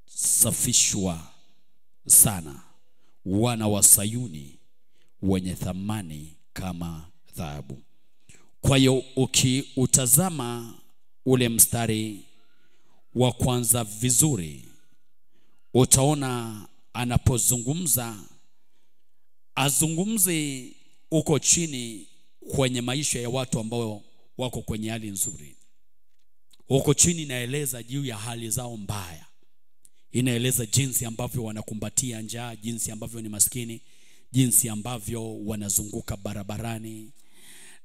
iliyosafishwa sana, wana wa Sayuni wenye thamani kama dhahabu. Kwa hiyo ukiutazama ule mstari wa kwanza vizuri, utaona anapozungumza azungumzi uko chini kwenye maisha ya watu ambao wako kwenye hali nzuri. Huko chini inaeleza juu ya hali zao mbaya. Inaeleza jinsi ambavyo wanakumbatia njaa, jinsi ambavyo ni maskini, jinsi ambavyo wanazunguka barabarani.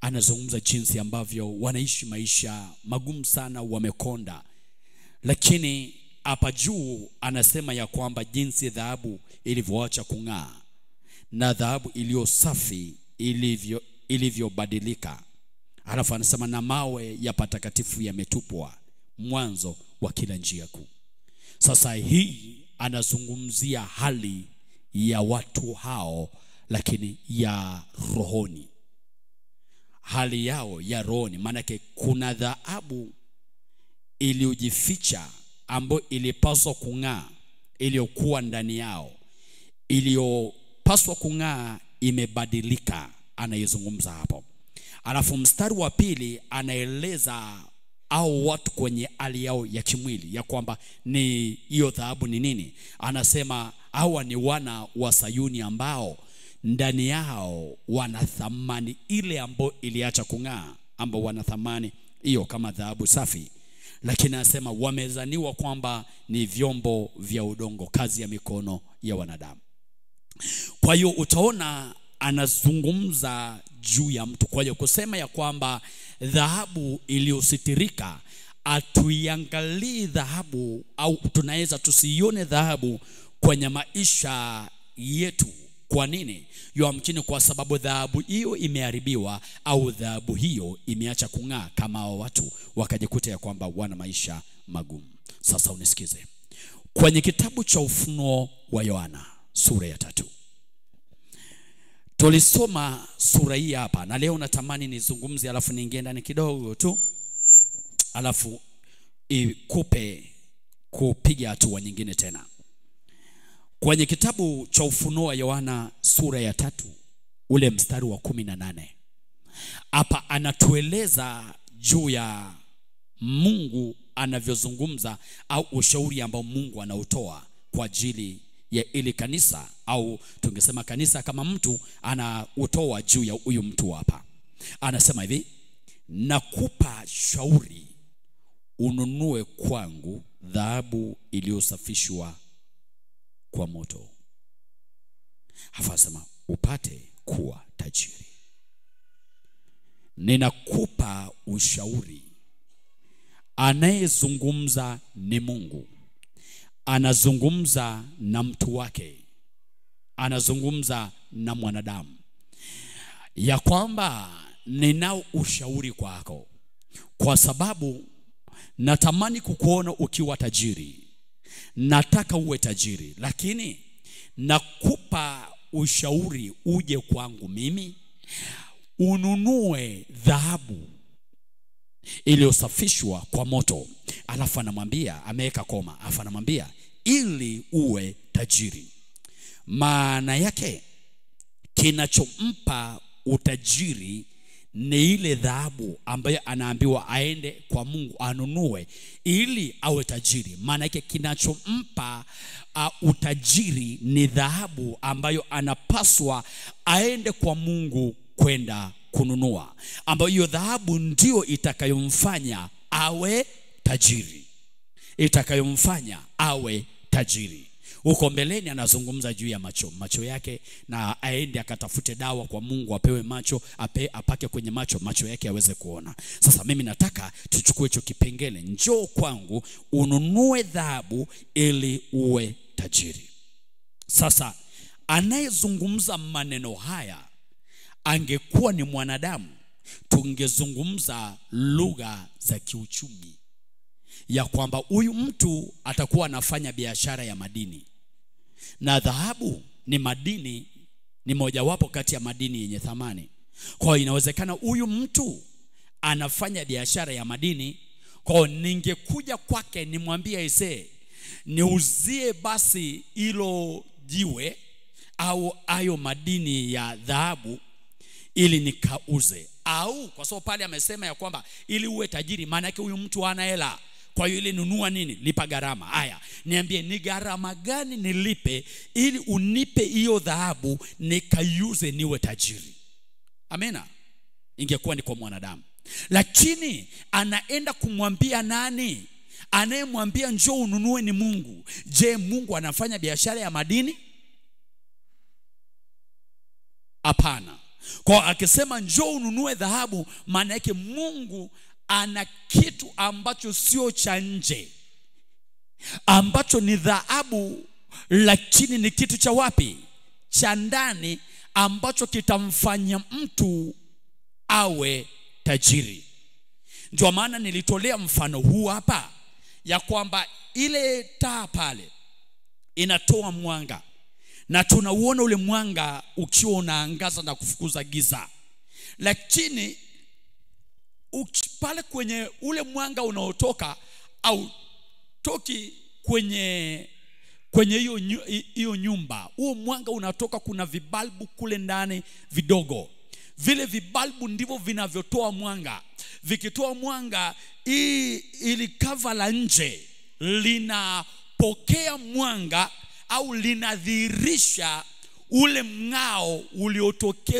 Anazungumza jinsi ambavyo wanaishi maisha magumu sana, wamekonda. Lakini hapa juu anasema ya kwamba jinsi dhahabu ilivyoacha kung'aa na dhahabu iliyo safi ilivyobadilika. Alafu anasema na mawe ya patakatifu yametupwa, mwanzo wa kila njia kuu. Sasa hii anazungumzia hali ya watu hao, lakini ya rohoni. Hali yao ya rohoni, maana kuna dhahabu iliyojificha ambayo ilipaswa kung'aa, iliyokuwa ndani yao, iliyopaswa kung'aa imebadilika, anaizungumza hapo. Alafu mstari wa pili anaeleza au watu kwenye hali yao ya kimwili, ya kwamba ni hiyo dhahabu ni nini. Anasema hawa ni wana wa Sayuni ambao ndani yao wana thamani ile ambayo iliacha kung'aa, ambao wana thamani hiyo kama dhahabu safi. Lakini anasema wamezaniwa kwamba ni vyombo vya udongo, kazi ya mikono ya wanadamu. Kwa hiyo utaona anazungumza juu ya mtu. Kwa hiyo kusema ya kwamba dhahabu iliyositirika, atuiangalii dhahabu au tunaweza tusione dhahabu kwenye maisha yetu. Kwa nini? Yamkini kwa sababu dhahabu hiyo imeharibiwa au dhahabu hiyo imeacha kung'aa, kama watu wakajikuta ya kwamba wana maisha magumu. Sasa unisikize. Kwenye kitabu cha Ufunuo wa Yohana sura ya 3. Tulisoma sura hii hapa, na leo natamani nizungumze alafu niingie ndani kidogo tu, alafu ikupe kupiga hatua nyingine tena. Kwenye kitabu cha Ufunuo wa Yohana sura ya 3 ule mstari wa 18. Hapa anatueleza juu ya Mungu anavyozungumza au ushauri ambao Mungu anautoa kwa ajili ya ili kanisa, au tungesema kanisa kama mtu anautoa juu ya huyu mtu hapa. Anasema hivi: nakupa shauri ununue kwangu dhahabu iliyosafishwa kwa moto. Hafasema upate kuwa tajiri. Ninakupa ushauri. Anayezungumza ni Mungu. Anazungumza na mtu wake. Anazungumza na mwanadamu. Ya kwamba ninao ushauri kwako, kwa sababu natamani kukuona ukiwa tajiri. Nataka uwe tajiri, lakini nakupa ushauri uje kwangu mimi ununue dhahabu iliyosafishwa kwa moto. Alafu anamwambia, ameweka koma, alafu anamwambia ili uwe tajiri. Maana yake kinachompa utajiri ni ile dhahabu ambayo anaambiwa aende kwa Mungu anunue ili awe tajiri. Maana yake kinachompa utajiri ni dhahabu ambayo anapaswa aende kwa Mungu kwenda kununua, ambayo hiyo dhahabu ndio itakayomfanya awe tajiri. Itakayomfanya awe tajiri. Huko mbeleni anazungumza juu ya macho yake, na aende akatafute dawa kwa Mungu, apewe macho, apake kwenye macho, macho yake aweze kuona. Sasa mimi nataka tuchukue hicho kipengele. Njoo kwangu ununue dhahabu ili uwe tajiri. Sasa anayezungumza maneno haya angekuwa ni mwanadamu, tungezungumza lugha za kiuchumi, ya kwamba huyu mtu atakuwa anafanya biashara ya madini. Na dhahabu ni madini, ni mojawapo kati ya madini yenye thamani. Kwa hiyo inawezekana huyu mtu anafanya biashara ya madini. Kwa hiyo ningekuja kwake nimwambie, aisee, niuzie basi hilo jiwe au ayo madini ya dhahabu ili nikauze. Au kwa sababu pale amesema ya kwamba ili uwe tajiri, maana yake huyu mtu hana hela. Kwa hiyo ili nunua nini? Lipa gharama. Haya, niambie ni gharama gani nilipe ili unipe hiyo dhahabu nikaiuze niwe tajiri? Amena. Ingekuwa ni kwa mwanadamu. Lakini anaenda kumwambia nani? Anayemwambia njoo ununue ni Mungu. Je, Mungu anafanya biashara ya madini? Hapana. Kwa akisema njoo ununue dhahabu, maana yake Mungu ana kitu ambacho sio cha nje, ambacho ni dhahabu, lakini ni kitu cha wapi? Cha ndani, ambacho kitamfanya mtu awe tajiri. Ndio maana nilitolea mfano huu hapa ya kwamba ile taa pale inatoa mwanga, na tunauona ule mwanga ukiwa unaangaza na kufukuza giza. Lakini pale kwenye ule mwanga unaotoka au toki kwenye hiyo nyumba, huo mwanga unatoka, kuna vibalbu kule ndani vidogo. Vile vibalbu ndivyo vinavyotoa mwanga. Vikitoa mwanga, ili kava la nje linapokea mwanga au linadhihirisha ule mng'ao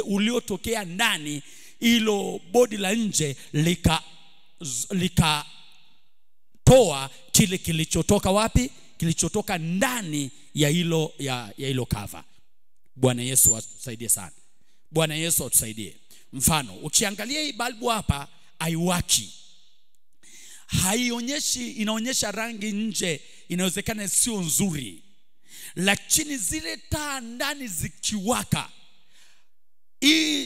uliotokea ndani. Ilo bodi la nje likatoa kile kilichotoka wapi? Kilichotoka ndani ya hilo ya hilo kava. Bwana Yesu atusaidie sana. Bwana Yesu atusaidie. Mfano, ukiangalia hii balbu hapa haiwaki. Haionyeshi, inaonyesha rangi nje, inawezekana sio nzuri. Lakini zile taa ndani zikiwaka,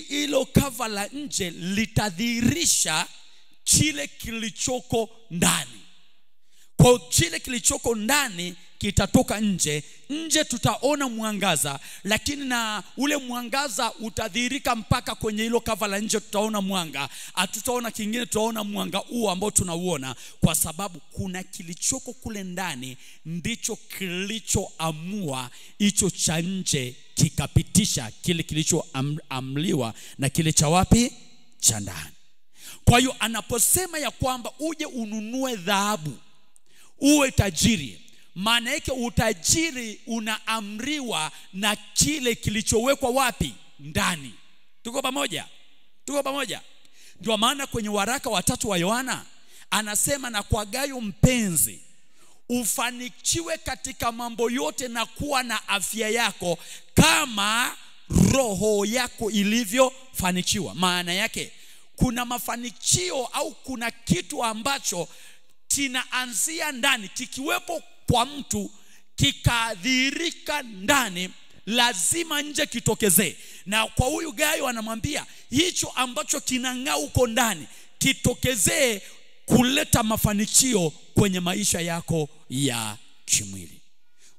hilo kava la nje litadhihirisha kile kilichoko ndani. Kwa kile kilichoko ndani kitatoka nje. Nje tutaona mwangaza, lakini na ule mwangaza utadhihirika mpaka kwenye hilo kava la nje. Tutaona mwanga, hatutaona kingine, tutaona mwanga huo ambao tunauona, kwa sababu kuna kilichoko kule ndani ndicho kilichoamua hicho cha nje kikapitisha kile kilichoamliwa na kile cha wapi? Cha ndani. Kwa hiyo anaposema ya kwamba uje ununue dhahabu uwe tajiri, maana yake utajiri unaamriwa na kile kilichowekwa wapi? Ndani. Tuko pamoja? Tuko pamoja? Ndio maana kwenye waraka wa 3 wa Yohana anasema, na kwa Gayo mpenzi, ufanikiwe katika mambo yote na kuwa na afya yako kama roho yako ilivyofanikiwa. Maana yake kuna mafanikio au kuna kitu ambacho kinaanzia ndani, kikiwepo kwa mtu kikadhihirika ndani, lazima nje kitokezee. Na kwa huyu Gayo anamwambia hicho ambacho kinang'aa huko ndani kitokezee kuleta mafanikio kwenye maisha yako ya kimwili.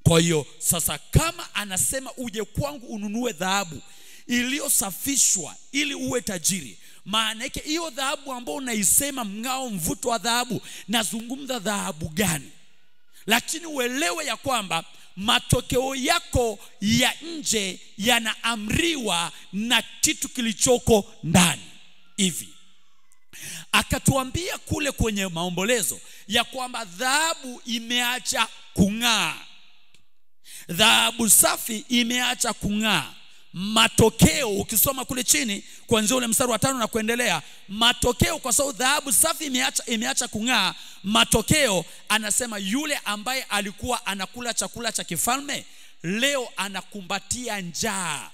Kwa hiyo sasa kama anasema uje kwangu ununue dhahabu iliyosafishwa ili uwe tajiri, maana yake hiyo dhahabu ambayo unaisema mng'ao, mvuto wa dhahabu, nazungumza dhahabu gani? Lakini uelewe ya kwamba matokeo yako ya nje yanaamriwa na kitu kilichoko ndani. Hivi akatuambia kule kwenye maombolezo ya kwamba dhahabu imeacha kung'aa, dhahabu safi imeacha kung'aa. Matokeo ukisoma kule chini kuanzia ule mstari wa 5 na kuendelea, matokeo, kwa sababu dhahabu safi imeacha kung'aa, matokeo anasema yule ambaye alikuwa anakula chakula cha kifalme leo anakumbatia njaa.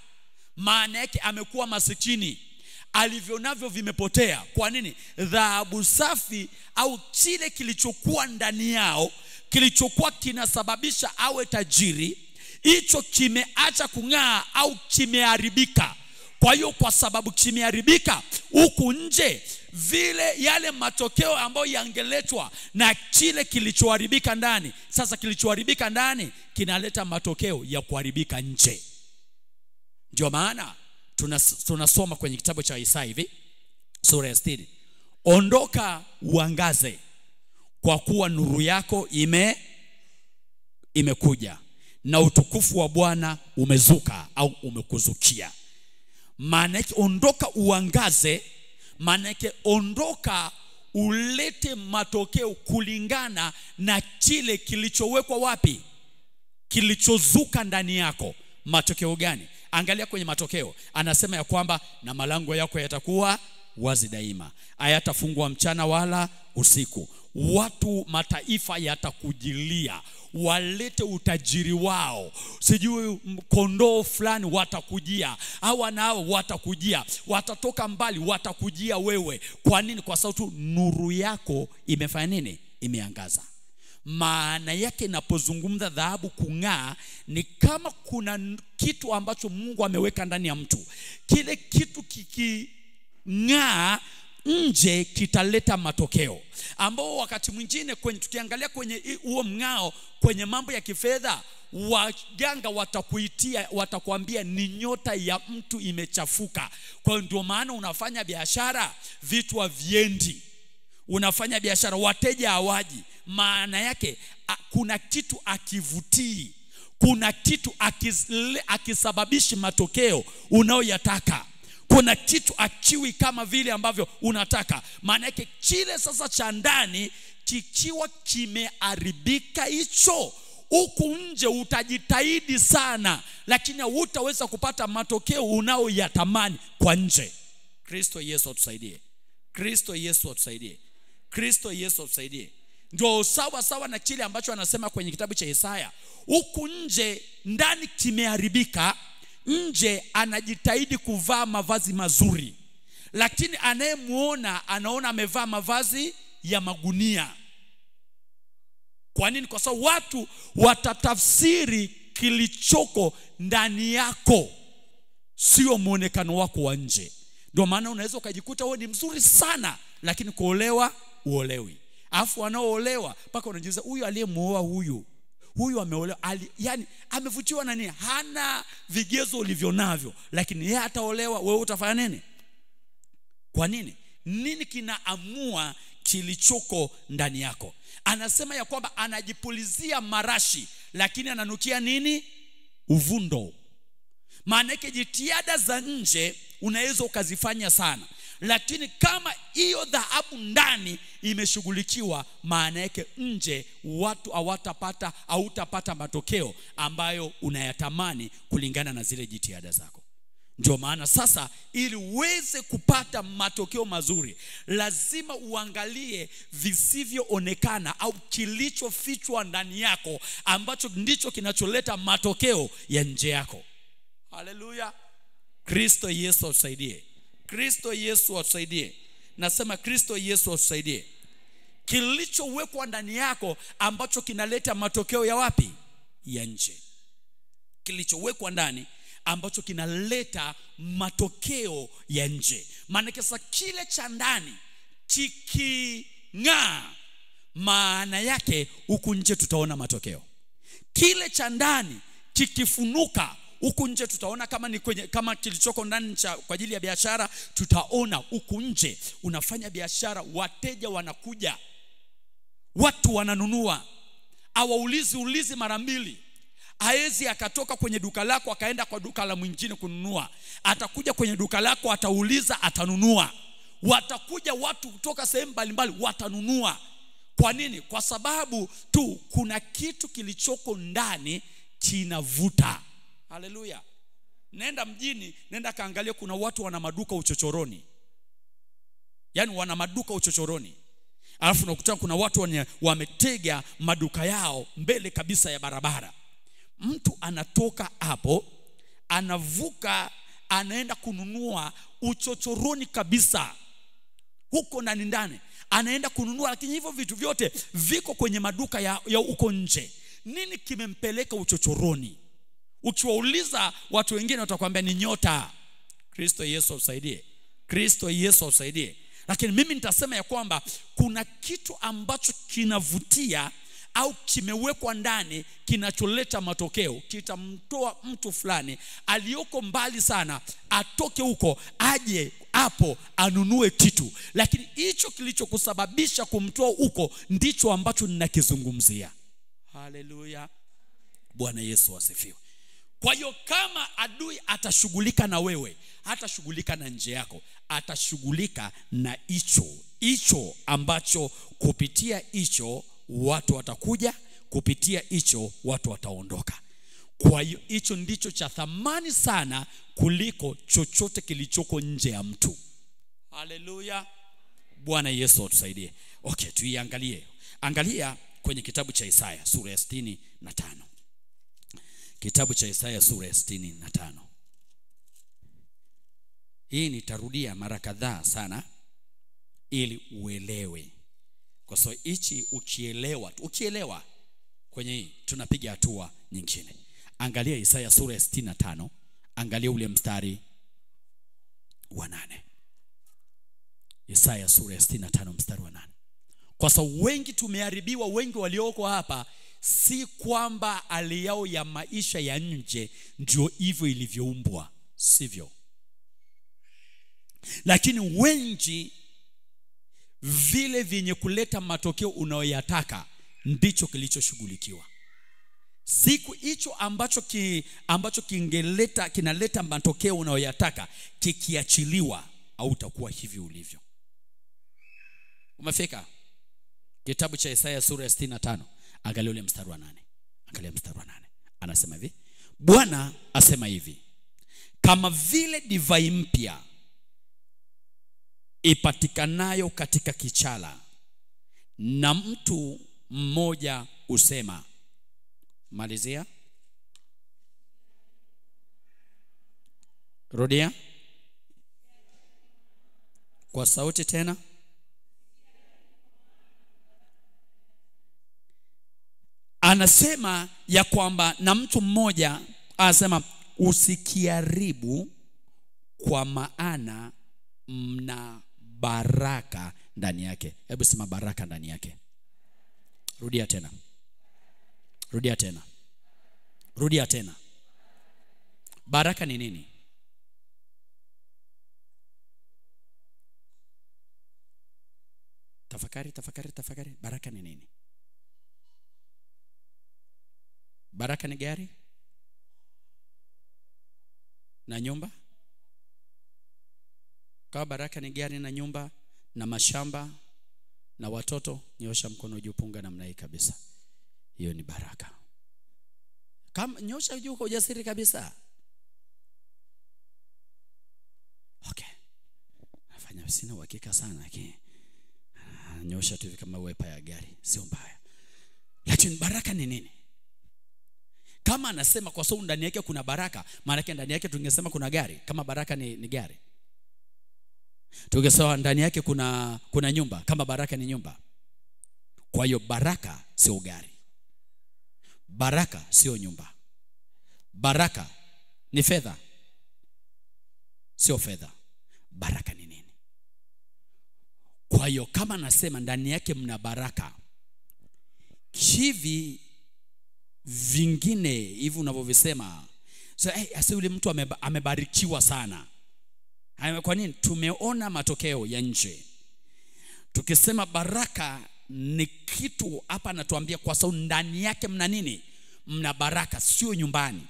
Maana yake amekuwa masikini, alivyonavyo vimepotea. Kwa nini? Dhahabu safi au kile kilichokuwa ndani yao, kilichokuwa kinasababisha awe tajiri, hicho kimeacha kung'aa au kimeharibika. Kwa hiyo kwa sababu kimeharibika huku nje, vile yale matokeo ambayo yangeletwa na kile kilichoharibika ndani, sasa kilichoharibika ndani kinaleta matokeo ya kuharibika nje. Ndio maana tunasoma kwenye kitabu cha Isaya hivi sura ya 60, ondoka uangaze, kwa kuwa nuru yako imekuja na utukufu wa Bwana umezuka au umekuzukia. Maana yake ondoka uangaze, Maana yake ondoka ulete matokeo kulingana na kile kilichowekwa wapi? Kilichozuka ndani yako. Matokeo gani? Angalia kwenye matokeo. Anasema ya kwamba na malango yako yatakuwa wazi daima, hayatafungwa mchana wala usiku. Watu mataifa yatakujilia, walete utajiri wao. Sijui kondoo fulani watakujia, hawa nao watakujia, watatoka mbali watakujia wewe. Kwa nini? Kwa sababu tu nuru yako imefanya nini? Imeangaza. Maana yake napozungumza dhahabu kung'aa, ni kama kuna kitu ambacho Mungu ameweka ndani ya mtu. Kile kitu kiking'aa nje kitaleta matokeo, ambao wakati mwingine kwenye tukiangalia kwenye huo mng'ao kwenye mambo ya kifedha, waganga watakuitia, watakuambia ni nyota ya mtu imechafuka. Kwa hiyo ndio maana unafanya biashara vitu haviendi, unafanya biashara wateja hawaji. Maana yake kuna kitu akivutii, kuna kitu akisababishi matokeo unayoyataka, kuna kitu akiwi kama vile ambavyo unataka. Maana yake kile sasa cha ndani kikiwa kimeharibika, hicho huku nje utajitahidi sana, lakini hutaweza kupata matokeo unayoyatamani kwa nje. Kristo Yesu atusaidie. Kristo Yesu atusaidie. Kristo Yesu atusaidie. Ndio sawa sawa na kile ambacho anasema kwenye kitabu cha Isaya. Huku nje ndani kimeharibika, nje anajitahidi kuvaa mavazi mazuri, lakini anayemuona anaona amevaa mavazi ya magunia. Kwa nini? Kwa sababu watu watatafsiri kilichoko ndani yako, sio muonekano wako wa nje. Ndio maana unaweza ukajikuta wewe ni mzuri sana, lakini kuolewa uolewi. Alafu wanaoolewa mpaka unajiuliza, huyu aliyemuoa huyu ameolewa, yani amevutiwa na nini? Hana vigezo ulivyo navyo, lakini yeye ataolewa, wewe utafanya nini? Kwa nini? Nini kinaamua kilichoko ndani yako? Anasema ya kwamba anajipulizia marashi, lakini ananukia nini? Uvundo. Maana yake jitihada za nje unaweza ukazifanya sana, lakini kama hiyo dhahabu ndani imeshughulikiwa, maana yake nje watu hawatapata, hautapata matokeo ambayo unayatamani kulingana na zile jitihada zako. Ndio maana sasa ili uweze kupata matokeo mazuri, lazima uangalie visivyoonekana au kilichofichwa ndani yako, ambacho ndicho kinacholeta matokeo ya nje yako. Haleluya. Kristo Yesu atusaidie. Kristo Yesu atusaidie. Nasema Kristo Yesu atusaidie. Kilichowekwa ndani yako ambacho kinaleta matokeo ya wapi? Ya nje. Kilichowekwa ndani ambacho kinaleta matokeo ya nje. Maana sasa kile cha ndani kiking'aa, maana yake huku nje tutaona matokeo. Kile cha ndani kikifunuka, huku nje tutaona. Kama ni kwenye, kama kilichoko ndani cha kwa ajili ya biashara, tutaona huku nje unafanya biashara, wateja wanakuja, watu wananunua, hawaulizi ulizi mara mbili. Haezi akatoka kwenye duka lako akaenda kwa duka la mwingine kununua. Atakuja kwenye duka lako, atauliza, atanunua. Watakuja watu kutoka sehemu mbalimbali, watanunua. Kwa nini? Kwa sababu tu kuna kitu kilichoko ndani kinavuta. Haleluya. Nenda mjini, nenda kaangalia, kuna watu wana maduka uchochoroni. Yaani wana maduka uchochoroni. Alafu unakuta kuna watu wametega maduka yao mbele kabisa ya barabara. Mtu anatoka hapo, anavuka, anaenda kununua uchochoroni kabisa, huko ndani ndani anaenda kununua, lakini hivyo vitu vyote viko kwenye maduka ya huko nje. Nini kimempeleka uchochoroni? Ukiwauliza watu wengine watakwambia ni nyota. Kristo Yesu atusaidie. Kristo Yesu atusaidie. Lakini mimi nitasema ya kwamba kuna kitu ambacho kinavutia au kimewekwa ndani kinacholeta matokeo, kitamtoa mtu fulani aliyoko mbali sana atoke huko aje hapo anunue kitu. Lakini hicho kilichokusababisha kumtoa huko ndicho ambacho ninakizungumzia. Haleluya. Bwana Yesu asifiwe. Kwa hiyo kama adui atashughulika na wewe, hatashughulika na nje yako, atashughulika na hicho hicho ambacho kupitia hicho watu watakuja, kupitia hicho watu wataondoka. Kwa hiyo hicho ndicho cha thamani sana kuliko chochote kilichoko nje ya mtu. Haleluya. Bwana Yesu atusaidie. Okay, tuiangalie. Angalia kwenye kitabu cha Isaya sura ya 65. Kitabu cha Isaya sura ya 65. Hii nitarudia mara kadhaa sana ili uelewe. Kwa sababu hichi ukielewa, ukielewa kwenye hii tunapiga hatua nyingine. Angalia Isaya sura ya 65, angalia ule mstari wa 8. Isaya sura ya 65 mstari wa 8. Kwa sababu wengi tumeharibiwa, wengi walioko hapa si kwamba hali yao ya maisha ya nje ndio hivyo ilivyoumbwa, sivyo. Lakini wengi vile vyenye kuleta matokeo unayoyataka ndicho kilichoshughulikiwa. Siku hicho ambacho kingeleta kinaleta matokeo unayoyataka kikiachiliwa, au utakuwa hivi ulivyo. Umefika? Kitabu cha Isaya sura ya 65, angalia ule mstari wa 8. Angalia mstari wa 8. Anasema hivi: Bwana asema hivi, kama vile divai mpya ipatikanayo katika kichala, na mtu mmoja usema. Malizia. Rudia kwa sauti tena. Anasema ya kwamba na mtu mmoja anasema usikiharibu, kwa maana mna baraka ndani yake. Hebu sema baraka ndani yake. Rudia tena. Rudia tena. Rudia tena. Baraka ni nini? Tafakari, tafakari, tafakari. Baraka ni nini? Baraka ni gari na nyumba. Kama baraka ni gari na nyumba na mashamba na watoto, nyosha mkono juu, punga namna hii kabisa. Hiyo ni baraka. Kama nyosha juu kwa ujasiri kabisa. Okay. Nafanya sina uhakika sana lakini nyosha tu hivi kama wepa ya gari, sio mbaya. Lakini baraka ni nini? Kama anasema kwa sababu ndani yake kuna baraka, maana yake ndani yake tungesema kuna gari. Kama baraka ni gari, tungesema ndani yake kuna nyumba, kama baraka ni nyumba. Kwa hiyo baraka sio gari. Baraka sio nyumba. Baraka ni fedha, sio fedha. Baraka ni nini? Kwa hiyo kama nasema ndani yake mna baraka, hivi vingine hivi unavyovisema, so asa yule mtu amebarikiwa sana. Kwa nini? Tumeona matokeo ya nje. Tukisema baraka ni kitu, hapa anatuambia kwa sababu ndani yake mna nini? Mna baraka, sio nyumbani.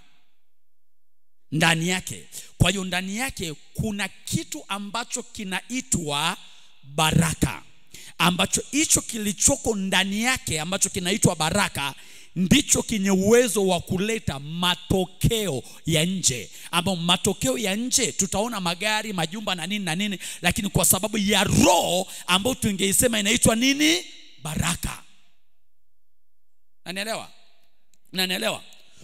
Ndani yake. Kwa hiyo ndani yake kuna kitu ambacho kinaitwa baraka, ambacho hicho kilichoko ndani yake ambacho kinaitwa baraka ndicho kinye uwezo wa kuleta matokeo ya nje. Ambao matokeo ya nje tutaona magari, majumba na nini na nini, lakini kwa sababu ya roho ambayo tungeisema inaitwa nini? Baraka. Unanielewa? Unanielewa?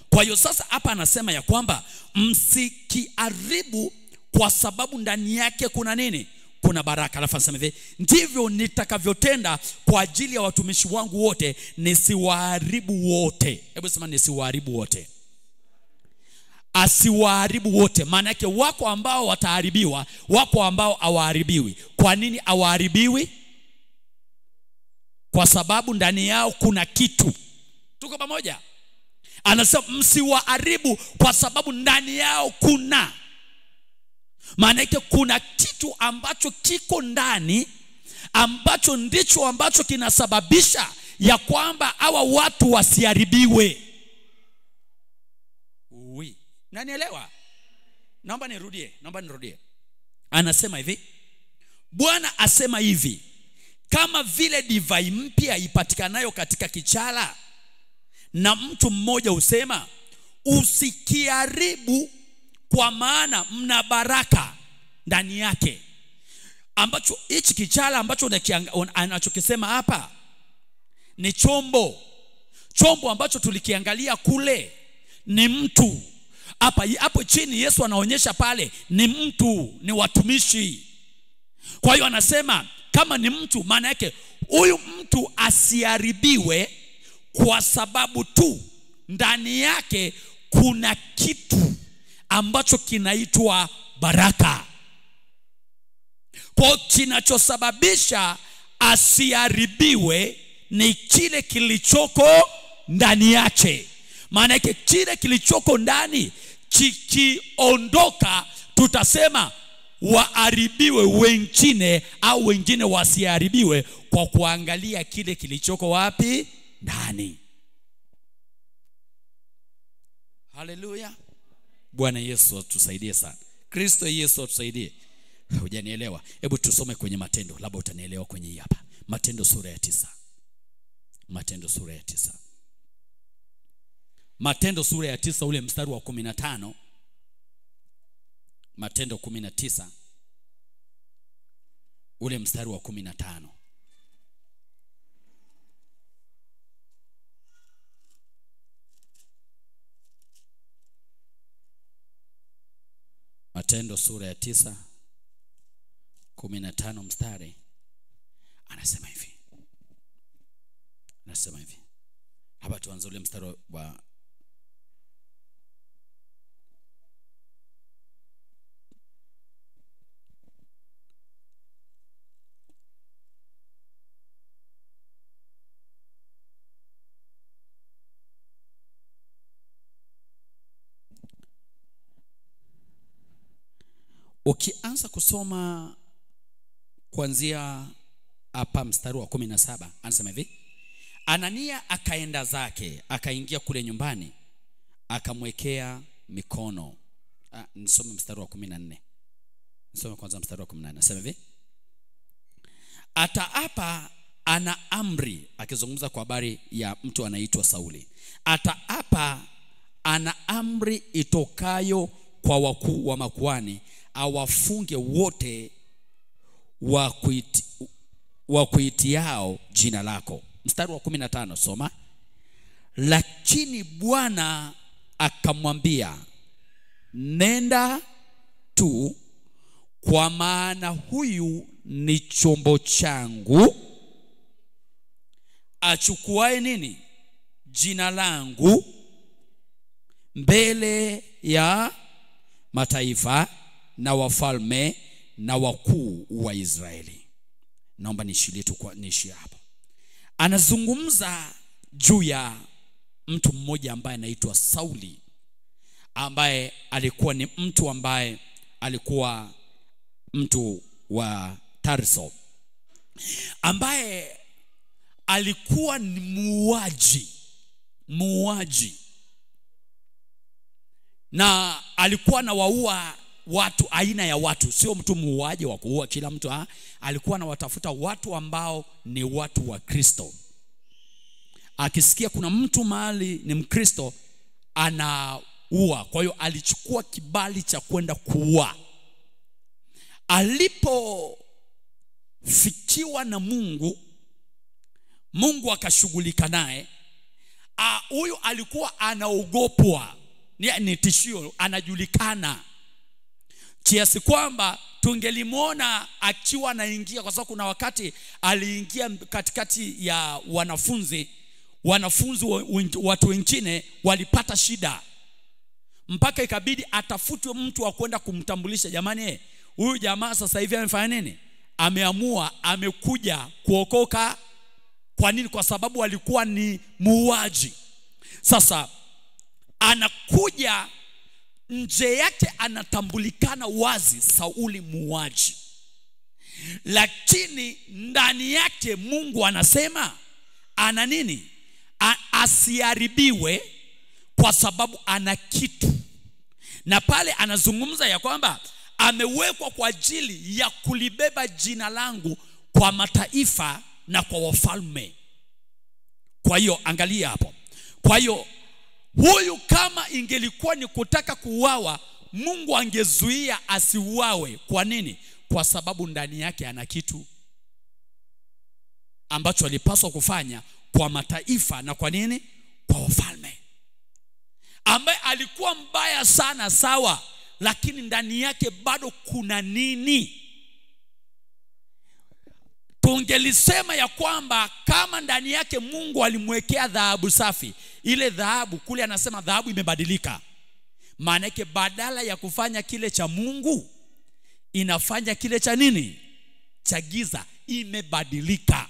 Kwa hiyo sasa hapa anasema ya kwamba msikiharibu kwa sababu ndani yake kuna nini? Kuna baraka. Alafu anasema hivi, ndivyo nitakavyotenda kwa ajili ya watumishi wangu wote, nisiwaharibu wote. Hebu sema nisiwaharibu wote. Asiwaharibu wote. Maana yake wako ambao wataharibiwa, wako ambao hawaharibiwi. Kwa nini hawaharibiwi? Kwa sababu ndani yao kuna kitu. Tuko pamoja? Anasema msiwaharibu kwa sababu ndani yao kuna. Maana yake kuna kitu ambacho kiko ndani, ambacho ndicho ambacho kinasababisha ya kwamba hawa watu wasiharibiwe. Oui. Nanielewa? Naomba nirudie. Anasema hivi, Bwana asema hivi, kama vile divai mpya ipatikanayo katika kichala, na mtu mmoja husema usikiharibu, kwa maana mna baraka ndani yake. Ambacho hichi kichala ambacho anachokisema hapa ni chombo. Chombo ambacho tulikiangalia kule ni mtu. Hapa hapo chini Yesu anaonyesha pale ni mtu, ni watumishi. Kwa hiyo anasema kama ni mtu, maana yake huyu mtu asiharibiwe kwa sababu tu ndani yake kuna kitu ambacho kinaitwa baraka. Kwa kinachosababisha asiharibiwe ni kile kilichoko ndani yake. Maana yake kile kilichoko ndani kikiondoka, tutasema waharibiwe wengine au wengine wasiharibiwe, kwa kuangalia kile kilichoko wapi? Ndani. Haleluya. Bwana Yesu atusaidie sana. Kristo Yesu atusaidie. Hujanielewa? Hebu tusome kwenye Matendo, labda utanielewa kwenye hii hapa. Matendo sura ya 9. Matendo sura ya 9. Matendo sura ya 9 ule mstari wa 15. Matendo 19 ule mstari wa 15. Matendo sura ya 9 15 mstari, anasema hivi. Anasema hivi. Hapa tuanze ule mstari wa ukianza kusoma kuanzia hapa mstari wa 17, anasema hivi: Anania akaenda zake, akaingia kule nyumbani, akamwekea mikono. Nisome mstari wa 14. Nisome kwanza mstari wa 14. Anasema hivi: Ataapa ana amri, akizungumza kwa habari ya mtu anaitwa Sauli. Ataapa ana amri itokayo kwa wakuu wa makuhani, awafunge wote wa kuitiao jina lako. Mstari wa 15 soma. Lakini Bwana akamwambia, nenda tu, kwa maana huyu ni chombo changu achukuae nini? Jina langu mbele ya mataifa na wafalme na wakuu wa Israeli. Naomba nishilie tu kwa niishie hapo. Anazungumza juu ya mtu mmoja ambaye anaitwa Sauli, ambaye alikuwa ni mtu ambaye alikuwa mtu wa Tarso, ambaye alikuwa ni muuaji, na alikuwa anawaua watu, aina ya watu. Sio mtu muuaji wa kuua kila mtu, alikuwa anawatafuta watu ambao ni watu wa Kristo. Akisikia kuna mtu mahali ni Mkristo, anaua. Kwa hiyo alichukua kibali cha kwenda kuua. Alipofikiwa na Mungu, Mungu akashughulika naye. Huyu alikuwa anaogopwa, ni tishio, anajulikana kiasi kwamba tungelimuona akiwa anaingia, kwa sababu kuna wakati aliingia katikati ya wanafunzi, watu wengine walipata shida, mpaka ikabidi atafutwe mtu wa kwenda kumtambulisha, jamani, huyu jamaa sasa hivi amefanya nini? Ameamua, amekuja kuokoka. Kwa nini? Kwa sababu alikuwa ni muuaji. Sasa anakuja nje yake anatambulikana wazi, Sauli muuaji. Lakini ndani yake Mungu anasema ana nini? Asiharibiwe kwa sababu ana kitu. Na pale anazungumza ya kwamba amewekwa kwa ajili ya kulibeba jina langu kwa mataifa na kwa wafalme. Kwa hiyo angalia hapo. Kwa hiyo huyu kama ingelikuwa ni kutaka kuuawa, Mungu angezuia asiuawe. Kwa nini? Kwa sababu ndani yake ana kitu ambacho alipaswa kufanya kwa mataifa na kwa nini? Kwa wafalme. Ambaye alikuwa mbaya sana, sawa, lakini ndani yake bado kuna nini? Tungelisema ya kwamba kama ndani yake Mungu alimwekea dhahabu safi, ile dhahabu kule anasema dhahabu imebadilika. Maana yake badala ya kufanya kile cha Mungu, inafanya kile cha nini? Cha giza, imebadilika.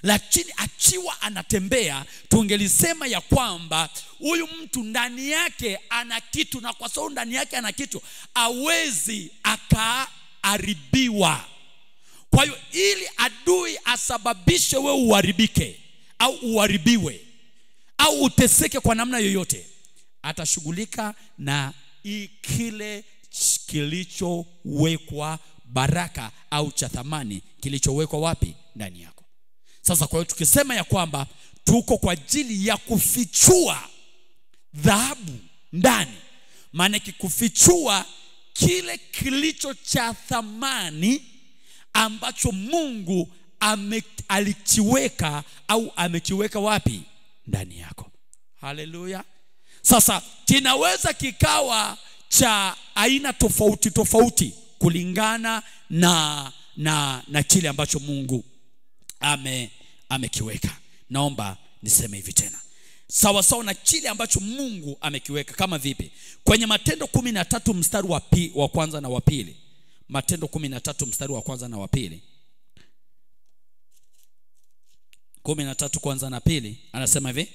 Lakini akiwa anatembea, tungelisema ya kwamba huyu mtu ndani yake ana kitu, na kwa sababu ndani yake ana kitu, hawezi akaharibiwa. Kwa hiyo ili adui asababishe wewe uharibike au uharibiwe au uteseke kwa namna yoyote, atashughulika na kile kilichowekwa baraka au cha thamani kilichowekwa wapi? Ndani yako. Sasa kwa hiyo tukisema ya kwamba tuko kwa ajili ya kufichua dhahabu ndani, maana kufichua kile kilicho cha thamani ambacho Mungu alikiweka au amekiweka wapi? Ndani yako. Haleluya. Sasa kinaweza kikawa cha aina tofauti tofauti kulingana na kile ambacho Mungu amekiweka. Naomba niseme hivi tena, sawa sawa na kile ambacho Mungu amekiweka. Kama vipi? Kwenye Matendo 13 mstari wa kwanza na wa pili. Matendo 13 mstari wa kwanza na wa pili. 13 kwanza na pili, anasema hivi.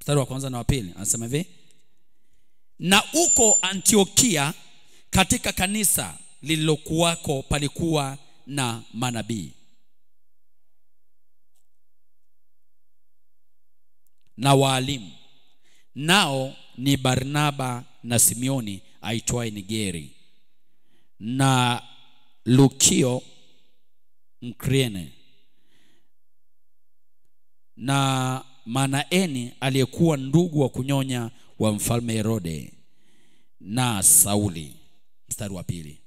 Mstari wa kwanza na wa pili anasema hivi: na uko Antiokia katika kanisa lililokuwako palikuwa na manabii na waalimu, nao ni Barnaba na Simeoni aitwaye Nigeri na Lukio Mkrene na Manaeni aliyekuwa ndugu wa kunyonya wa mfalme Herode na Sauli. Mstari wa pili: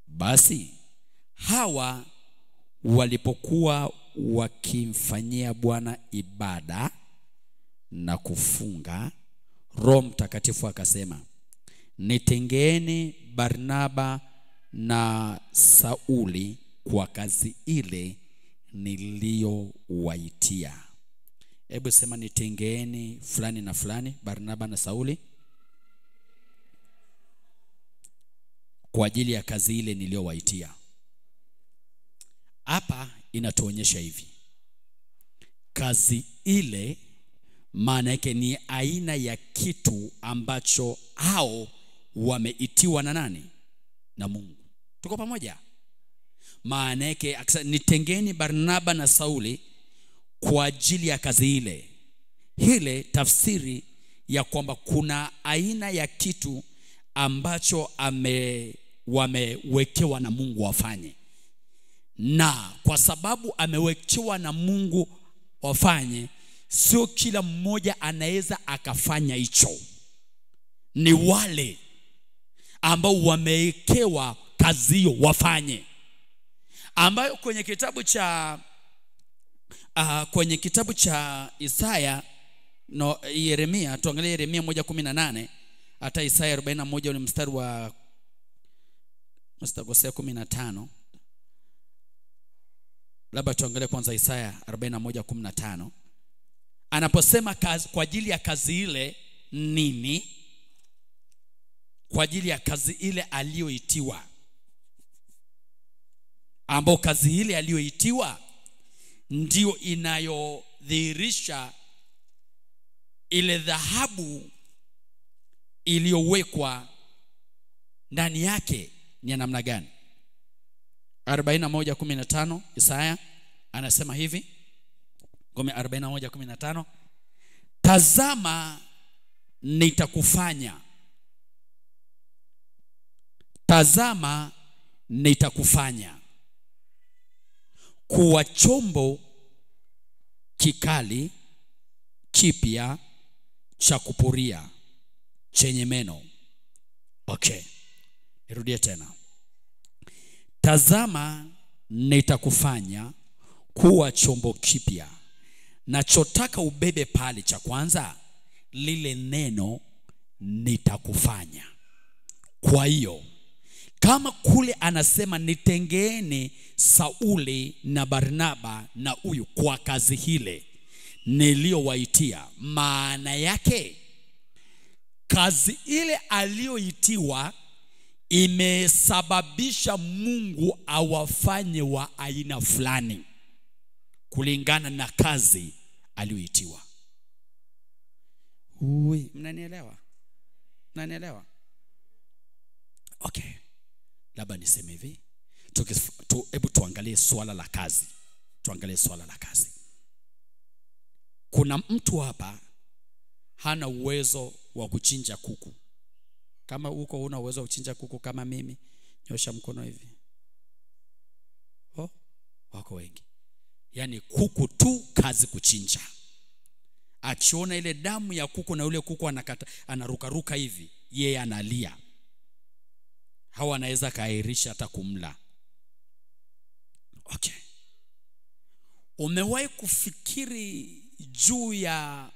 basi hawa walipokuwa wakimfanyia Bwana ibada na kufunga, Roho Mtakatifu akasema, nitengeeni Barnaba na Sauli kwa kazi ile niliyowaitia. Hebu sema, nitengeeni fulani na fulani, Barnaba na Sauli, kwa ajili ya kazi ile niliyowaitia. Hapa inatuonyesha hivi, kazi ile maana yake ni aina ya kitu ambacho hao wameitiwa na nani? Na Mungu. Tuko pamoja? Maana yake nitengeni Barnaba na Sauli kwa ajili ya kazi ile. Ile tafsiri ya kwamba kuna aina ya kitu ambacho wamewekewa na Mungu wafanye. Na kwa sababu amewekewa na Mungu wafanye, sio kila mmoja anaweza akafanya hicho. Ni wale ambao wamewekewa kazi hiyo wafanye. Ambayo kwenye kitabu cha Isaya no Yeremia, tuangalie Yeremia 1:18 hata Isaya 41 ule mstari wa 15. Labda tuangalie kwanza Isaya 41:15. Anaposema kazi, kwa ajili ya kazi ile nini? Kwa ajili ya kazi ile aliyoitiwa. Ambao kazi ile aliyoitiwa ndio inayodhihirisha ile dhahabu iliyowekwa ndani yake ni ya namna gani. 41:15 Isaya anasema hivi, 41:15, tazama nitakufanya. Tazama nitakufanya kuwa chombo kikali kipya cha kupuria chenye meno. Okay, nirudie tena. Tazama nitakufanya kuwa chombo kipya. Nachotaka ubebe pale cha kwanza, lile neno nitakufanya. Kwa hiyo kama kule anasema nitengeeni Sauli na Barnaba na huyu kwa kazi hile niliyowaitia, maana yake kazi ile aliyoitiwa imesababisha Mungu awafanye wa aina fulani kulingana na kazi aliyoitiwa. Ui, mnanielewa? Mnanielewa? Okay. Labda niseme hivi. Hebu tuangalie swala la kazi. Tuangalie swala la kazi. Kuna mtu hapa hana uwezo wa kuchinja kuku. Kama uko huna uwezo wa kuchinja kuku kama mimi, nyosha mkono hivi. Oh, wako wengi. Yaani kuku tu kazi kuchinja. Akiona ile damu ya kuku na yule kuku anakata, anarukaruka hivi, yeye analia. Hawa anaweza kaahirisha hata kumla. Okay. Umewahi kufikiri juu ya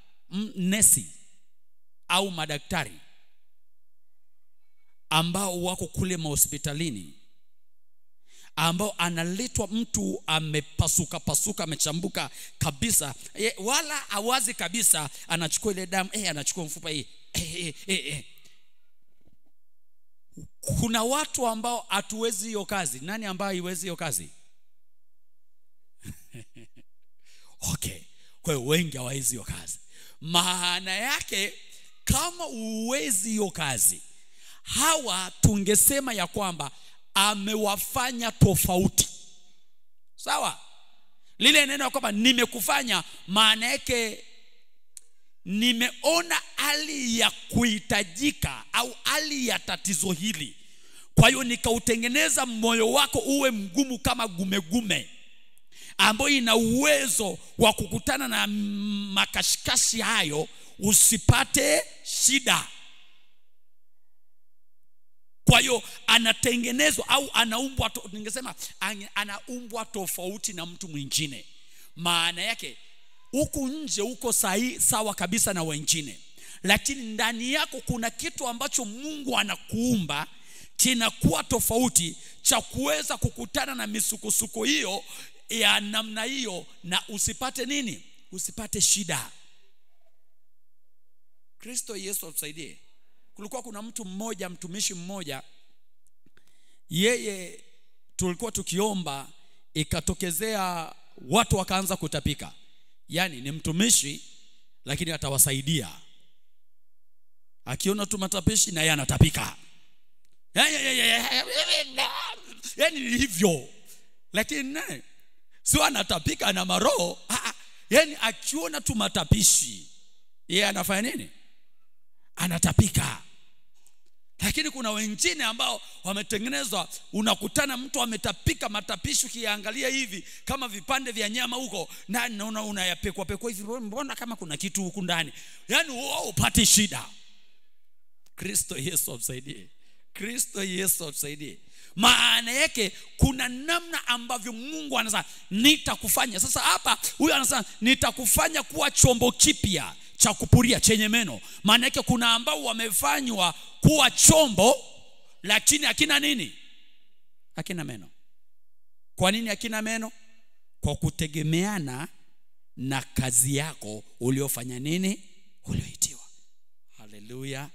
nesi au madaktari ambao wako kule mahospitalini, ambao analetwa mtu amepasuka pasuka, amechambuka kabisa, wala awazi kabisa, anachukua ile damu, anachukua mfupa hii. Kuna watu ambao hatuwezi hiyo kazi. Nani ambaye haiwezi hiyo kazi? Okay. Kwa hiyo wengi hawawezi hiyo kazi. Maana yake kama uwezi hiyo kazi, hawa tungesema ya kwamba amewafanya tofauti. Sawa? Lile neno kwamba nimekufanya, maana yake nimeona hali ya kuhitajika au hali ya tatizo hili. Kwa hiyo nikautengeneza moyo wako uwe mgumu kama gumegume, ambayo ina uwezo wa kukutana na makashikashi hayo usipate shida. Kwa hiyo anatengenezwa au anaumbwa, ningesema anaumbwa tofauti na mtu mwingine. Maana yake huku nje uko sahi, sawa kabisa na wengine, lakini ndani yako kuna kitu ambacho Mungu anakuumba kinakuwa tofauti, cha kuweza kukutana na misukosuko hiyo ya namna hiyo na usipate nini? Usipate shida. Kristo Yesu atusaidie. Kulikuwa kuna mtu mmoja, mtumishi mmoja, yeye tulikuwa tukiomba, ikatokezea watu wakaanza kutapika. Yani ni mtumishi lakini atawasaidia. Akiona tu matapishi na yeye anatapika. Yani hivyo. Lakini sio anatapika na maroho. Yani akiona tu matapishi yeye anafanya nini? Anatapika. Lakini kuna wengine ambao wametengenezwa, unakutana mtu ametapika matapishi, ukiangalia hivi kama vipande vya nyama huko na naona unayapekwa pekwa hivi, mbona kama kuna kitu huku ndani. Yaani wewe upate shida. Kristo Yesu atusaidie. Kristo Yesu atusaidie. Maana yake kuna namna ambavyo Mungu anasema nitakufanya. Sasa hapa huyu anasema nitakufanya kuwa chombo kipya cha kupuria chenye meno. Maana yake kuna ambao wamefanywa kuwa chombo lakini hakina nini? Hakina meno. Kwa nini hakina meno? Kwa kutegemeana na kazi yako uliofanya nini? Ulioitiwa. Haleluya.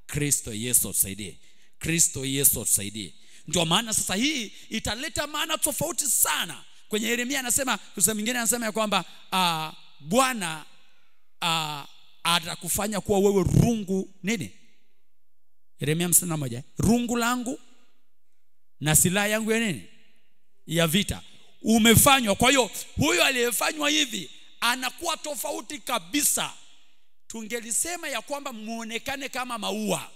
Kristo Yesu atusaidie. Kristo Yesu atusaidie. Ndio maana sasa hii italeta maana tofauti sana. Kwenye Yeremia anasema, kusema mwingine anasema ya kwamba Bwana atakufanya kuwa wewe rungu nini? Yeremia 51, rungu langu na silaha yangu ya nini? Ya vita. Umefanywa. Kwa hiyo huyo aliyefanywa hivi anakuwa tofauti kabisa Tungelisema ya kwamba muonekane kama maua,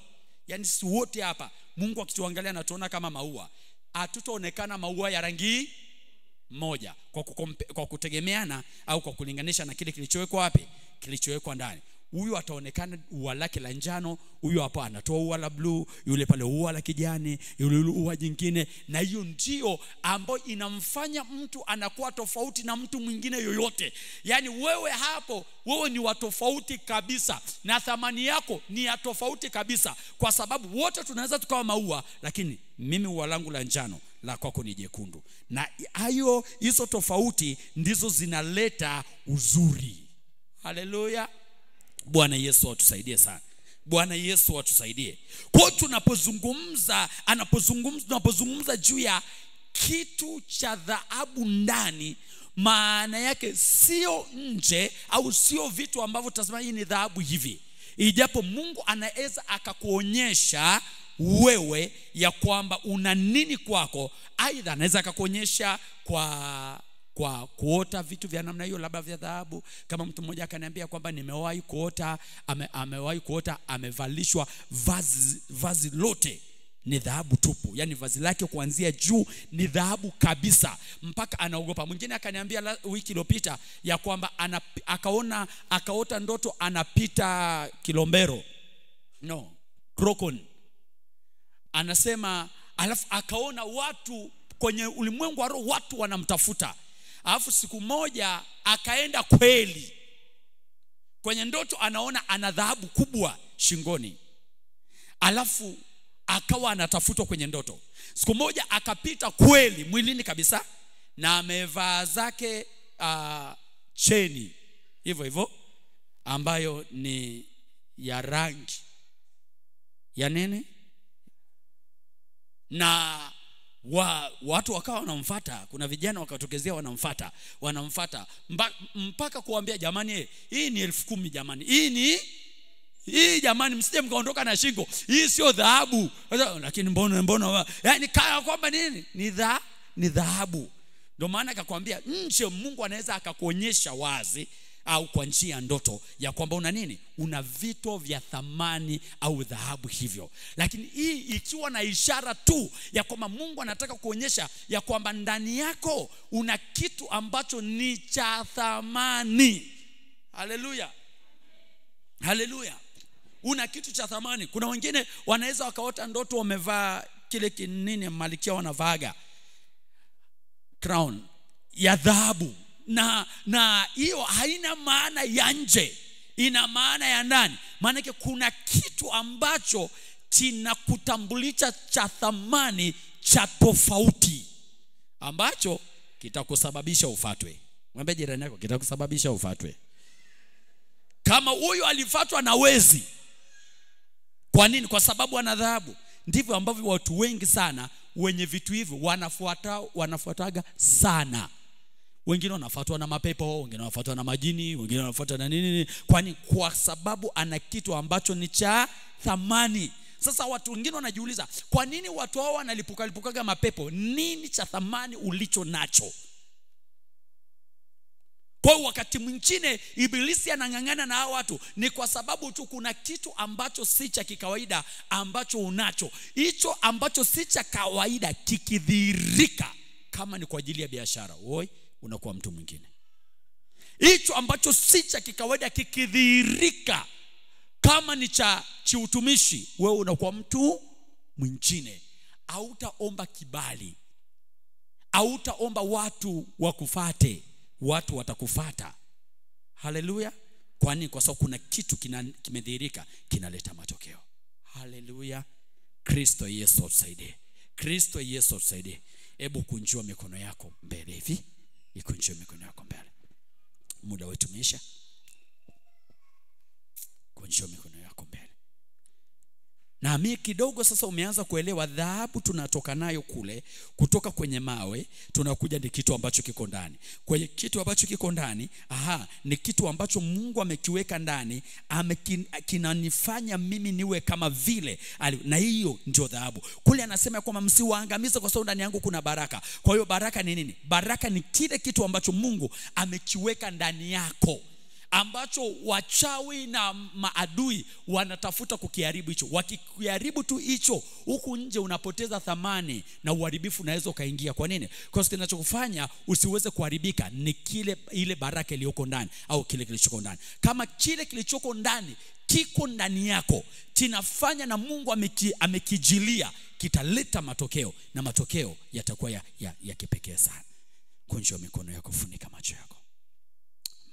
yani sisi wote hapa Mungu akituangalia anatuona kama maua, hatutaonekana maua ya rangi moja kwa kutegemeana au kwa kulinganisha na kile kilichowekwa wapi, kilichowekwa ndani. Huyu ataonekana ua lake la njano, huyu hapa anatoa ua la blue, yule pale ua la kijani, yule ua jingine. Na hiyo ndio ambayo inamfanya mtu anakuwa tofauti na mtu mwingine yoyote. Yani wewe hapo, wewe ni wa tofauti kabisa, na thamani yako ni ya tofauti kabisa, kwa sababu wote tunaweza tukawa maua, lakini mimi ua langu la njano, la kwako ni jekundu. Na hayo, hizo tofauti ndizo zinaleta uzuri. Haleluya. Bwana Yesu atusaidie sana. Bwana Yesu atusaidie. Kwa tunapozungumza, tunapozungumza juu ya kitu cha dhahabu ndani, maana yake sio nje au sio vitu ambavyo tutasema hii ni dhahabu hivi. Ijapo Mungu anaweza akakuonyesha wewe ya kwamba una nini kwako, aidha anaweza akakuonyesha kwa kuota vitu vya namna hiyo, labda vya dhahabu. Kama mtu mmoja akaniambia kwamba nimewahi kuota, amewahi kuota amevalishwa vazi lote ni dhahabu tupu, yani vazi lake kuanzia juu ni dhahabu kabisa, mpaka anaogopa. Mwingine akaniambia wiki iliyopita ya kwamba akaona, akaota ndoto anapita Kilombero, no, Krokon, anasema, alafu akaona watu kwenye ulimwengu wa roho, watu wanamtafuta. Alafu siku moja akaenda kweli kwenye ndoto, anaona ana dhahabu kubwa shingoni, alafu akawa anatafutwa kwenye ndoto. Siku moja akapita kweli mwilini kabisa, na amevaa zake cheni hivyo hivyo ambayo ni ya rangi ya nini, na watu wakawa wanamfuata. Kuna vijana wakatokezea wanamfuata mpaka kuambia, jamani hii ni 10,000, jamani hii jamani, msije mkaondoka na shingo, hii sio dhahabu. Lakini mbona yani kaya kwamba nini ni dhahabu. Ndio maana akakwambia nje Mungu anaweza akakuonyesha wazi au kwa njia ya ndoto ya kwamba una nini, una vito vya thamani au dhahabu hivyo. Lakini hii ikiwa na ishara tu ya kwamba Mungu anataka kuonyesha ya kwamba ndani yako una kitu ambacho ni cha thamani. Haleluya. Haleluya. Una kitu cha thamani. Kuna wengine wanaweza wakaota ndoto wamevaa kile kinini malikia wanavaaga, crown ya dhahabu, na hiyo haina maana ya nje, ina maana ya ndani. Maana yake kuna kitu ambacho kinakutambulisha cha thamani, cha tofauti, ambacho kitakusababisha ufatwe. Mwambie jirani yako, kitakusababisha ufatwe. Kama huyu alifatwa na wezi, kwa nini? Kwa sababu ana dhahabu. Ndivyo ambavyo watu wengi sana wenye vitu hivyo wanafuataga sana. Wengine wanafuatwa na mapepo, wengine wanafuatwa na majini, wengine wanafuatwa na nini. Kwani kwa sababu ana kitu ambacho ni cha thamani. Sasa watu wengine wanajiuliza, kwa nini watu hao wanalipuka lipukaga mapepo? Nini cha thamani ulicho nacho? Kwa wakati mwingine ibilisi anang'ang'ana na hao watu ni kwa sababu tu kuna kitu ambacho si cha kikawaida ambacho unacho. Hicho ambacho si cha kawaida kikidhihirika, kama ni kwa ajili ya biashara, oi, unakuwa mtu mwingine. Hicho ambacho si cha kikawaida kikidhihirika, kama ni cha kiutumishi, wewe unakuwa mtu mwingine. Hautaomba kibali, hautaomba watu wakufate, watu watakufuata. Haleluya. Kwani kwa sababu kuna kitu kimedhihirika, kinaleta matokeo. Haleluya. Kristo Yesu atusaidie. Kristo Yesu atusaidie. Hebu kunjua mikono yako mbele hivi. Ikunjue mikono yako mbele. Muda wetu umeisha. Kunjua mikono yako mbele. Na mimi kidogo sasa umeanza kuelewa dhahabu tunatoka nayo kule, kutoka kwenye mawe tunakuja ni kitu ambacho kiko ndani. Kwenye kitu ambacho kiko ndani, ni kitu ambacho Mungu amekiweka ndani, kinanifanya mimi niwe kama vile. Na hiyo ndio dhahabu. Kule anasema kwamba msiwaangamize kwa sababu ndani yangu kuna baraka. Kwa hiyo baraka ni nini? Baraka ni kile kitu ambacho Mungu amekiweka ndani yako, ambacho wachawi na maadui wanatafuta kukiharibu hicho. Wakikiharibu tu hicho, huku nje unapoteza thamani na uharibifu unaweza ukaingia. Kwa nini? Kwa sababu kinachokufanya usiweze kuharibika ni kile ile baraka iliyoko ndani au kile kilichoko ndani. Kama kile kilichoko ndani kiko ndani yako, kinafanya na Mungu amekijilia, kitaleta matokeo, na matokeo yatakuwa ya kipekee sana. Kunja mikono yako, funika macho yako.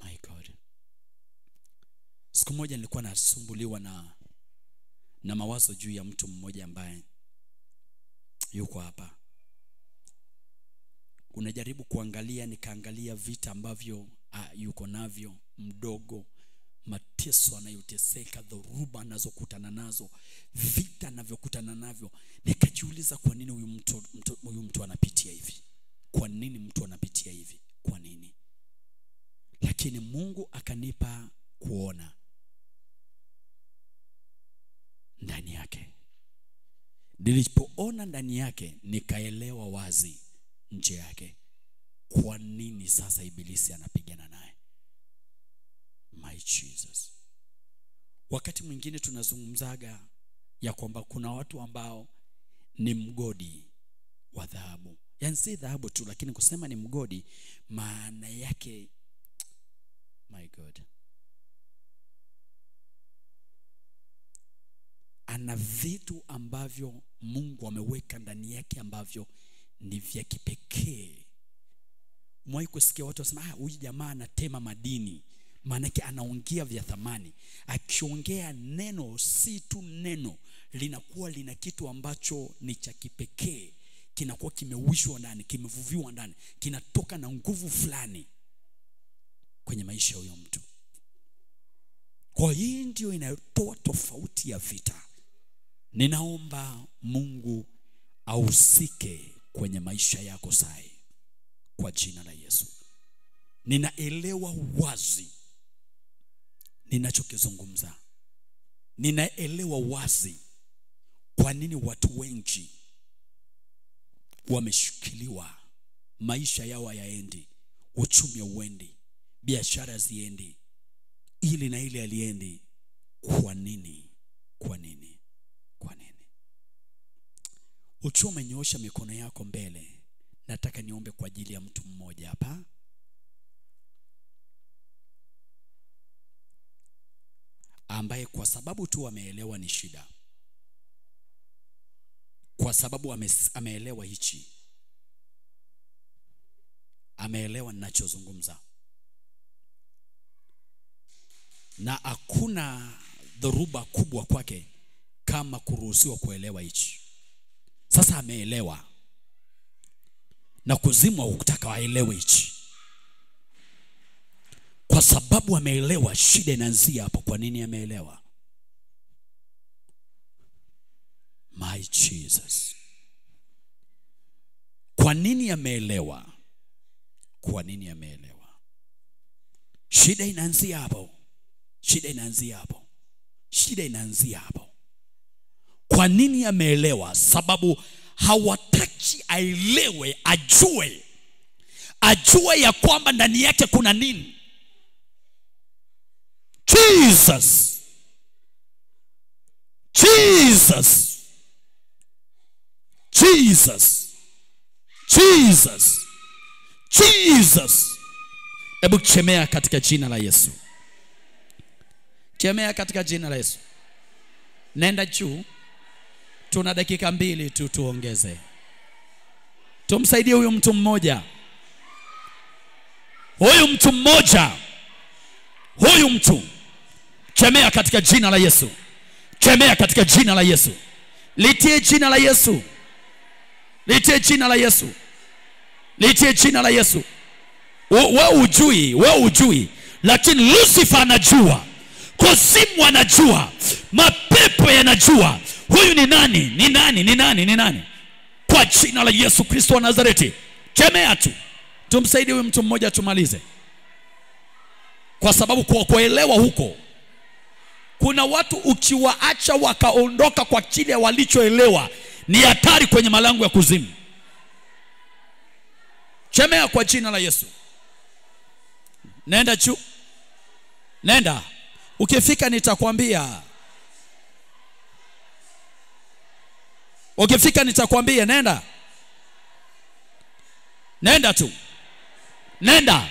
My God. Siku moja nilikuwa nasumbuliwa na mawazo juu ya mtu mmoja ambaye yuko hapa. Unajaribu kuangalia, nikaangalia vita ambavyo yuko navyo, mdogo, mateso anayoteseka, dhoruba anazokutana nazo, vita anavyokutana navyo. Nikajiuliza, kwa nini huyu mtu anapitia hivi? Kwa nini mtu anapitia hivi? Kwa nini? Lakini Mungu akanipa kuona ndani yake. Nilipoona ndani yake, nikaelewa wazi nje yake kwa nini sasa ibilisi anapigana naye. My Jesus. Wakati mwingine tunazungumzaga ya kwamba kuna watu ambao ni mgodi wa dhahabu. Yaani si dhahabu tu, lakini kusema ni mgodi maana yake, my God, ana vitu ambavyo Mungu ameweka ndani yake ambavyo ni vya kipekee. Mwahi kusikia watu wasema, huyu jamaa anatema madini. Maana yake anaongea vya thamani. Akiongea neno, si tu neno, linakuwa lina kitu ambacho ni cha kipekee. Kinakuwa kimewishwa ndani, kimevuviwa ndani, kinatoka na nguvu fulani kwenye maisha ya huyo mtu. Kwa hii ndio inayotoa tofauti ya vita. Ninaomba Mungu ahusike kwenye maisha yako sai, kwa jina la Yesu. Ninaelewa wazi ninachokizungumza. Ninaelewa wazi kwa nini watu wengi wameshikiliwa, maisha yao hayaendi, uchumi hauendi, biashara ziendi, ili na ile aliendi. Kwa nini? Kwa nini? Kwa nini? Ukiwa umenyoosha mikono yako mbele, nataka niombe kwa ajili ya mtu mmoja hapa ambaye kwa sababu tu ameelewa ni shida, kwa sababu ameelewa hichi, ameelewa ninachozungumza, na hakuna dhoruba kubwa kwake kama kuruhusiwa kuelewa hichi. Sasa ameelewa, na kuzimu hukutaka waelewe hichi. Kwa sababu ameelewa, shida inaanzia hapo. Kwa nini ameelewa? My Jesus. Kwa nini ameelewa? Kwa nini ameelewa? Shida inaanzia hapo. Shida inaanzia hapo. Shida inaanzia hapo. Kwa nini ameelewa? Sababu hawataki aelewe, ajue. Ajue ya kwamba ndani yake kuna nini. Jesus. Jesus. Jesus. Jesus. Jesus. Hebu chemea katika jina la Yesu. Chemea katika jina la Yesu. Nenda juu. Tuna dakika 2 tu tuongeze. Tumsaidie huyu mtu mmoja. Huyu mtu mmoja. Huyu mtu. Chemea katika jina la Yesu. Chemea katika jina la Yesu. Litie jina la Yesu. Litie jina la Yesu. Litie jina la Yesu. Wewe hujui, wewe hujui, lakini Lucifer anajua. Kuzimu anajua. Mapepo yanajua. Huyu ni nani? Ni nani? Ni nani? Ni nani? Kwa jina la Yesu Kristo wa Nazareti. Chemea tu. Tumsaidie huyu mtu mmoja tumalize. Kwa sababu kwa kuelewa huko, kuna watu ukiwaacha wakaondoka kwa kile walichoelewa, ni hatari kwenye malango ya kuzimu. Chemea kwa jina la Yesu. Nenda juu. Nenda. Ukifika nitakwambia. Ukifika nitakwambia, nenda. Nenda tu. Nenda.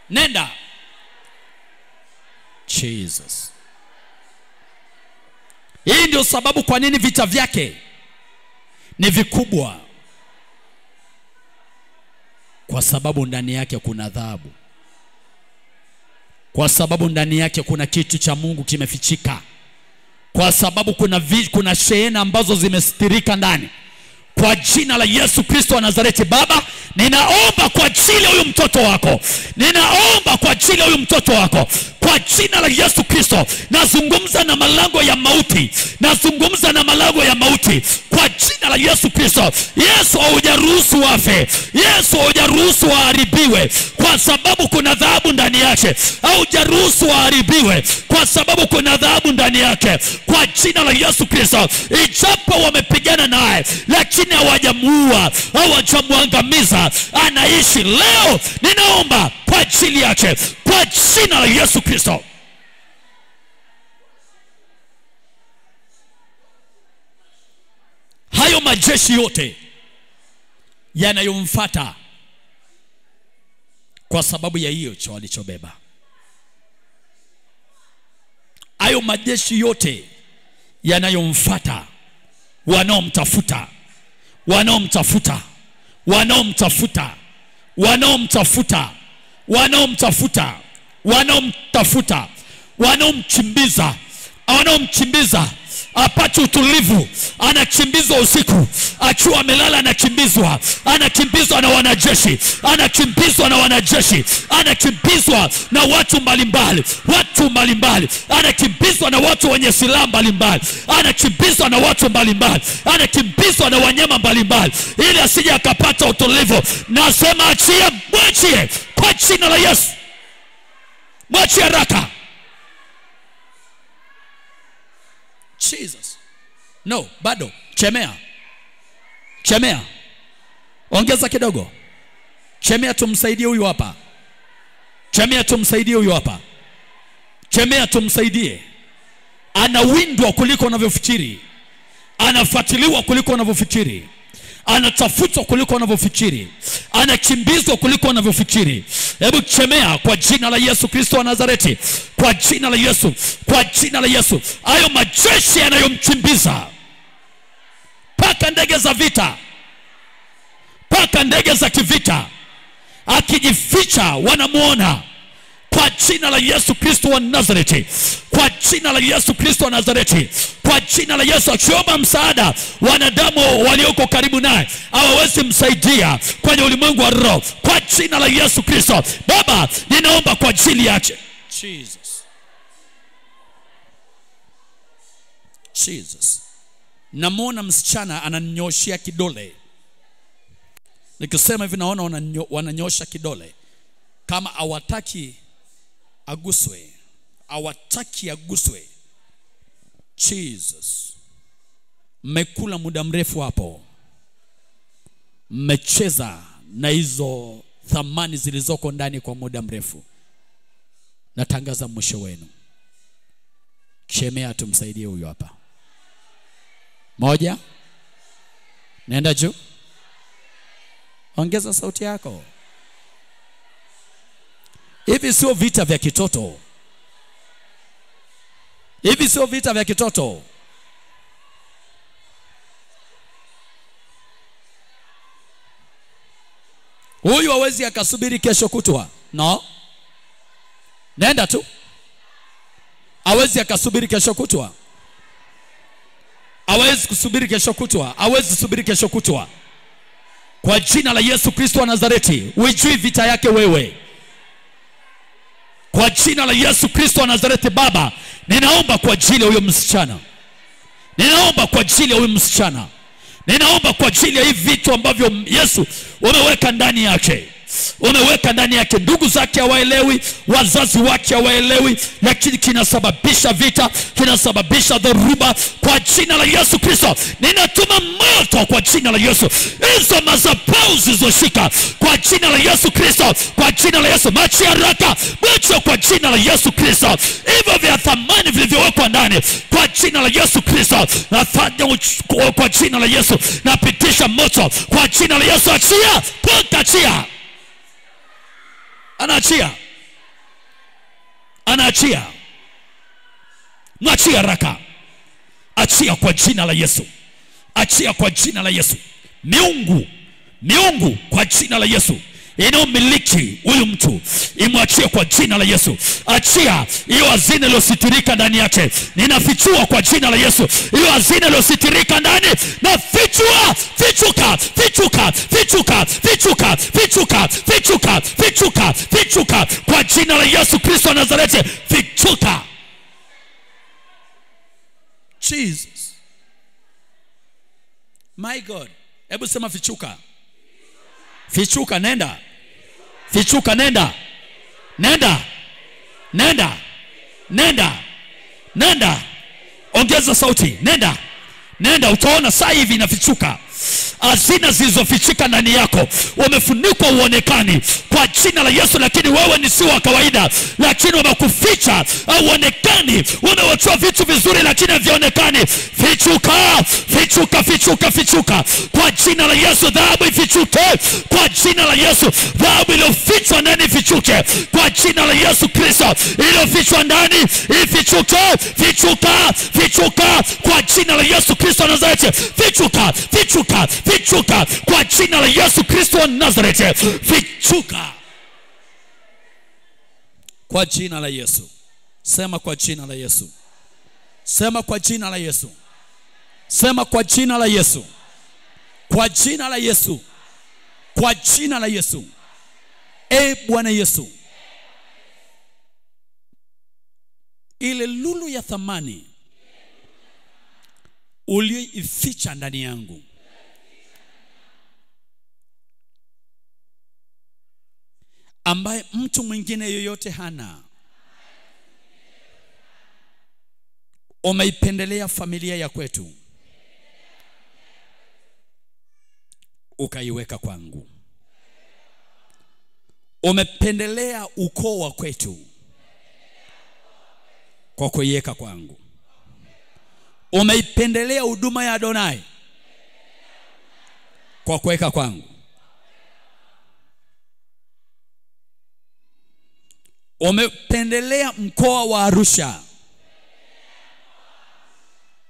Nenda. Jesus. Hii ndio sababu kwa nini vita vyake ni vikubwa. Kwa sababu ndani yake kuna adhabu. Kwa sababu ndani yake kuna kitu cha Mungu kimefichika. Kwa sababu kuna shehena ambazo zimestirika ndani. Kwa jina la Yesu Kristo wa Nazareti, Baba, ninaomba kwa ajili ya huyu mtoto wako. Ninaomba kwa ajili ya huyu mtoto wako. Kwa jina la Yesu Kristo, nazungumza na malango ya mauti. Nazungumza na malango ya mauti. Kwa jina la Yesu Kristo. Yesu haujaruhusu wafe. Yesu haujaruhusu waharibiwe. Kwa sababu kuna dhahabu ndani yake. Haujaruhusu waharibiwe. Kwa sababu kuna dhahabu ndani yake. Kwa jina la Yesu Kristo, ijapo wamepigana naye, lakini hawajamuua, hawajamwangamiza, anaishi leo. Ninaomba kwa ajili yake, kwa jina la Yesu Kristo. Hayo majeshi yote yanayomfuata kwa sababu ya hiyo cho alichobeba. Hayo majeshi yote yanayomfuata, wanaomtafuta, wanaomtafuta, wanaomtafuta, wanaomtafuta, wanaomtafuta, wanaomtafuta, wanaomchimbiza, wanaomchimbiza apate utulivu. Anakimbizwa usiku, akiwa amelala anakimbizwa, anakimbizwa na wanajeshi, anakimbizwa na wanajeshi, anakimbizwa na watu mbalimbali, watu mbalimbali, anakimbizwa na watu wenye silaha mbalimbali, anakimbizwa na watu mbalimbali, anakimbizwa na wanyama mbalimbali, ili asije akapata utulivu. Nasema achie, mwachie kwa jina la Yesu, mwachie haraka. Jesus. No, bado. Chemea. Chemea. Ongeza kidogo. Chemea tumsaidie huyu hapa. Chemea tumsaidie huyu hapa. Chemea tumsaidie. Anawindwa kuliko unavyofikiri. Anafuatiliwa kuliko unavyofikiri. Anatafutwa kuliko unavyofikiri. Anakimbizwa kuliko unavyofikiri. Hebu chemea kwa jina la Yesu Kristo wa Nazareti. Kwa jina la Yesu, kwa jina la Yesu. Hayo majeshi yanayomkimbiza, paka ndege za vita, paka ndege za kivita, akijificha wanamuona. Kwa jina la Yesu Kristo wa Nazareti, kwa jina la Yesu Kristo wa Nazareti, kwa jina la Yesu. Akiomba msaada, wanadamu walioko karibu naye hawawezi msaidia kwenye ulimwengu wa roho. Kwa jina la Yesu Kristo, Baba, ninaomba kwa ajili yake. Jesus. Jesus. Namuona msichana ananyoshia kidole. Nikisema hivi naona wananyosha kidole. Kama hawataki aguswe, hawataki aguswe. Jesus. Mmekula muda mrefu hapo. Mmecheza na hizo thamani zilizoko ndani kwa muda mrefu. Natangaza mwisho wenu. Chemea tumsaidie huyu hapa. Moja. Nenda juu. Ongeza sauti yako. Hivi sio vita vya kitoto. Hivi sio vita vya kitoto. Huyu hawezi akasubiri kesho kutwa. No. Nenda tu. Hawezi akasubiri kesho kutwa. Hawezi kusubiri kesho kutwa. Hawezi kusubiri kesho kutwa. Kwa jina la Yesu Kristo wa Nazareti, uijui vita yake wewe. Kwa jina la Yesu Kristo wa Nazareti, Baba, ninaomba kwa ajili ya huyo msichana. Ninaomba kwa ajili ya huyo msichana. Ninaomba kwa ajili ya hivi vitu ambavyo Yesu umeweka ndani yake. Umeweka ndani ndani yake. Ndugu zake hawaelewi, wazazi wake hawaelewi, lakini kinasababisha vita, kinasababisha dhoruba. Kwa jina la Yesu Kristo ninatuma moto kwa jina la Yesu. Hizo madhabahu zilizoshika kwa jina la Yesu Kristo, kwa jina la Yesu, machi haraka, moto kwa jina la Yesu Kristo. Hivyo vya thamani vilivyowekwa ndani kwa jina la Yesu Kristo, nafanya kwa jina la Yesu, napitisha moto kwa jina la Yesu. Achia, toka, achia. Anaachia, anaachia, mwachia haraka. Achia kwa jina la Yesu, achia kwa jina la Yesu. Miungu, miungu kwa jina la Yesu inayomiliki huyu mtu imwachie kwa jina la Yesu. Achia hiyo hazina iliyositirika ndani yake, ninafichua kwa jina la Yesu. Hiyo hazina iliyositirika ndani, nafichua. Fichuka, fichuka, fichuka, fichuka, fichuka, fichuka, fichuka, fichuka kwa jina la Yesu Kristo wa Nazareti, fichuka. Jesus, my God. Hebu sema fichuka. Fichuka, nenda. Fichuka, nenda. Nenda. Nenda. Nenda. Nenda. Ongeza sauti. Nenda. Nenda, utaona saa hivi inafichuka. Hazina zilizofichika ndani yako, wamefunikwa uonekani kwa jina la Yesu. Lakini wewe ni si wa kawaida, lakini wamekuficha hauonekani. Wamewatoa vitu vizuri lakini havionekani. Fichuka, fichuka, fichuka, fichuka kwa jina la Yesu. Dhahabu ifichuke kwa jina la Yesu. Dhahabu iliyofichwa ndani ifichuke kwa jina la Yesu Kristo. Iliyofichwa ndani ifichuke. Fichuka, fichuka kwa jina la Yesu Kristo wa Nazareti. Fichuka, fichuka, fichuka kwa jina la Yesu Kristo wa Nazareti. Fichuka kwa jina la Yesu. Sema kwa jina la Yesu. Sema kwa jina la Yesu. Sema kwa jina la Yesu. Kwa jina la Yesu. Kwa jina la Yesu. E Bwana Yesu, ile lulu ya thamani uliyoificha ndani yangu, ambaye mtu mwingine yoyote hana, umeipendelea familia ya kwetu, ukaiweka kwangu. Umependelea ukoo wa kwetu kwa kuiweka kwangu. Umeipendelea huduma ya Adonai kwa kuweka kwangu. Umependelea mkoa wa Arusha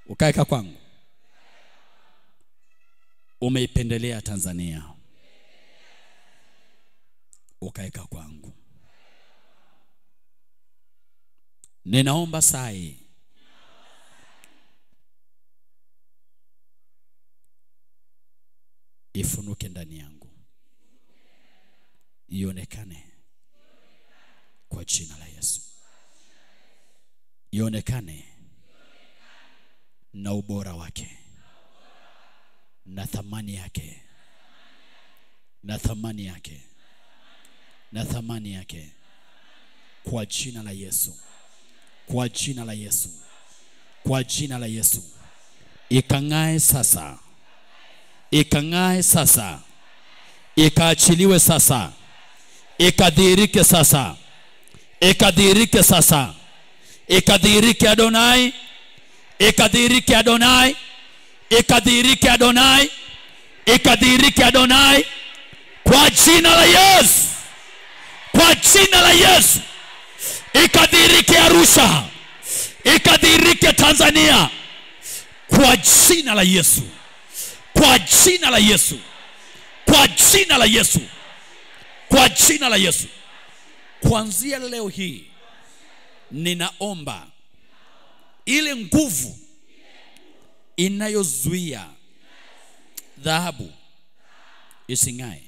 ukaweka kwangu. Umeipendelea Tanzania ukaweka kwangu. Ninaomba sai ifunuke ndani yangu, ionekane kwa jina la Yesu, ionekane na ubora wake na thamani yake, na thamani yake, na thamani yake, kwa jina la Yesu, kwa jina la Yesu, kwa jina la Yesu. Ikangae sasa, ikangae sasa, ikaachiliwe sasa, ikadhihirike sasa, ikadhihirike sasa, ikadhihirike Adonai, ikadhihirike Adonai, ikadhihirike Adonai, ikadhihirike Adonai, kwa jina la Yesu, kwa jina la Yesu. Ikadhihirike Arusha, ikadhihirike Tanzania, kwa jina la Yesu, kwa jina la Yesu, kwa jina la Yesu, kwa jina la Yesu. Kuanzia leo hii ninaomba ile nguvu inayozuia dhahabu ising'ae,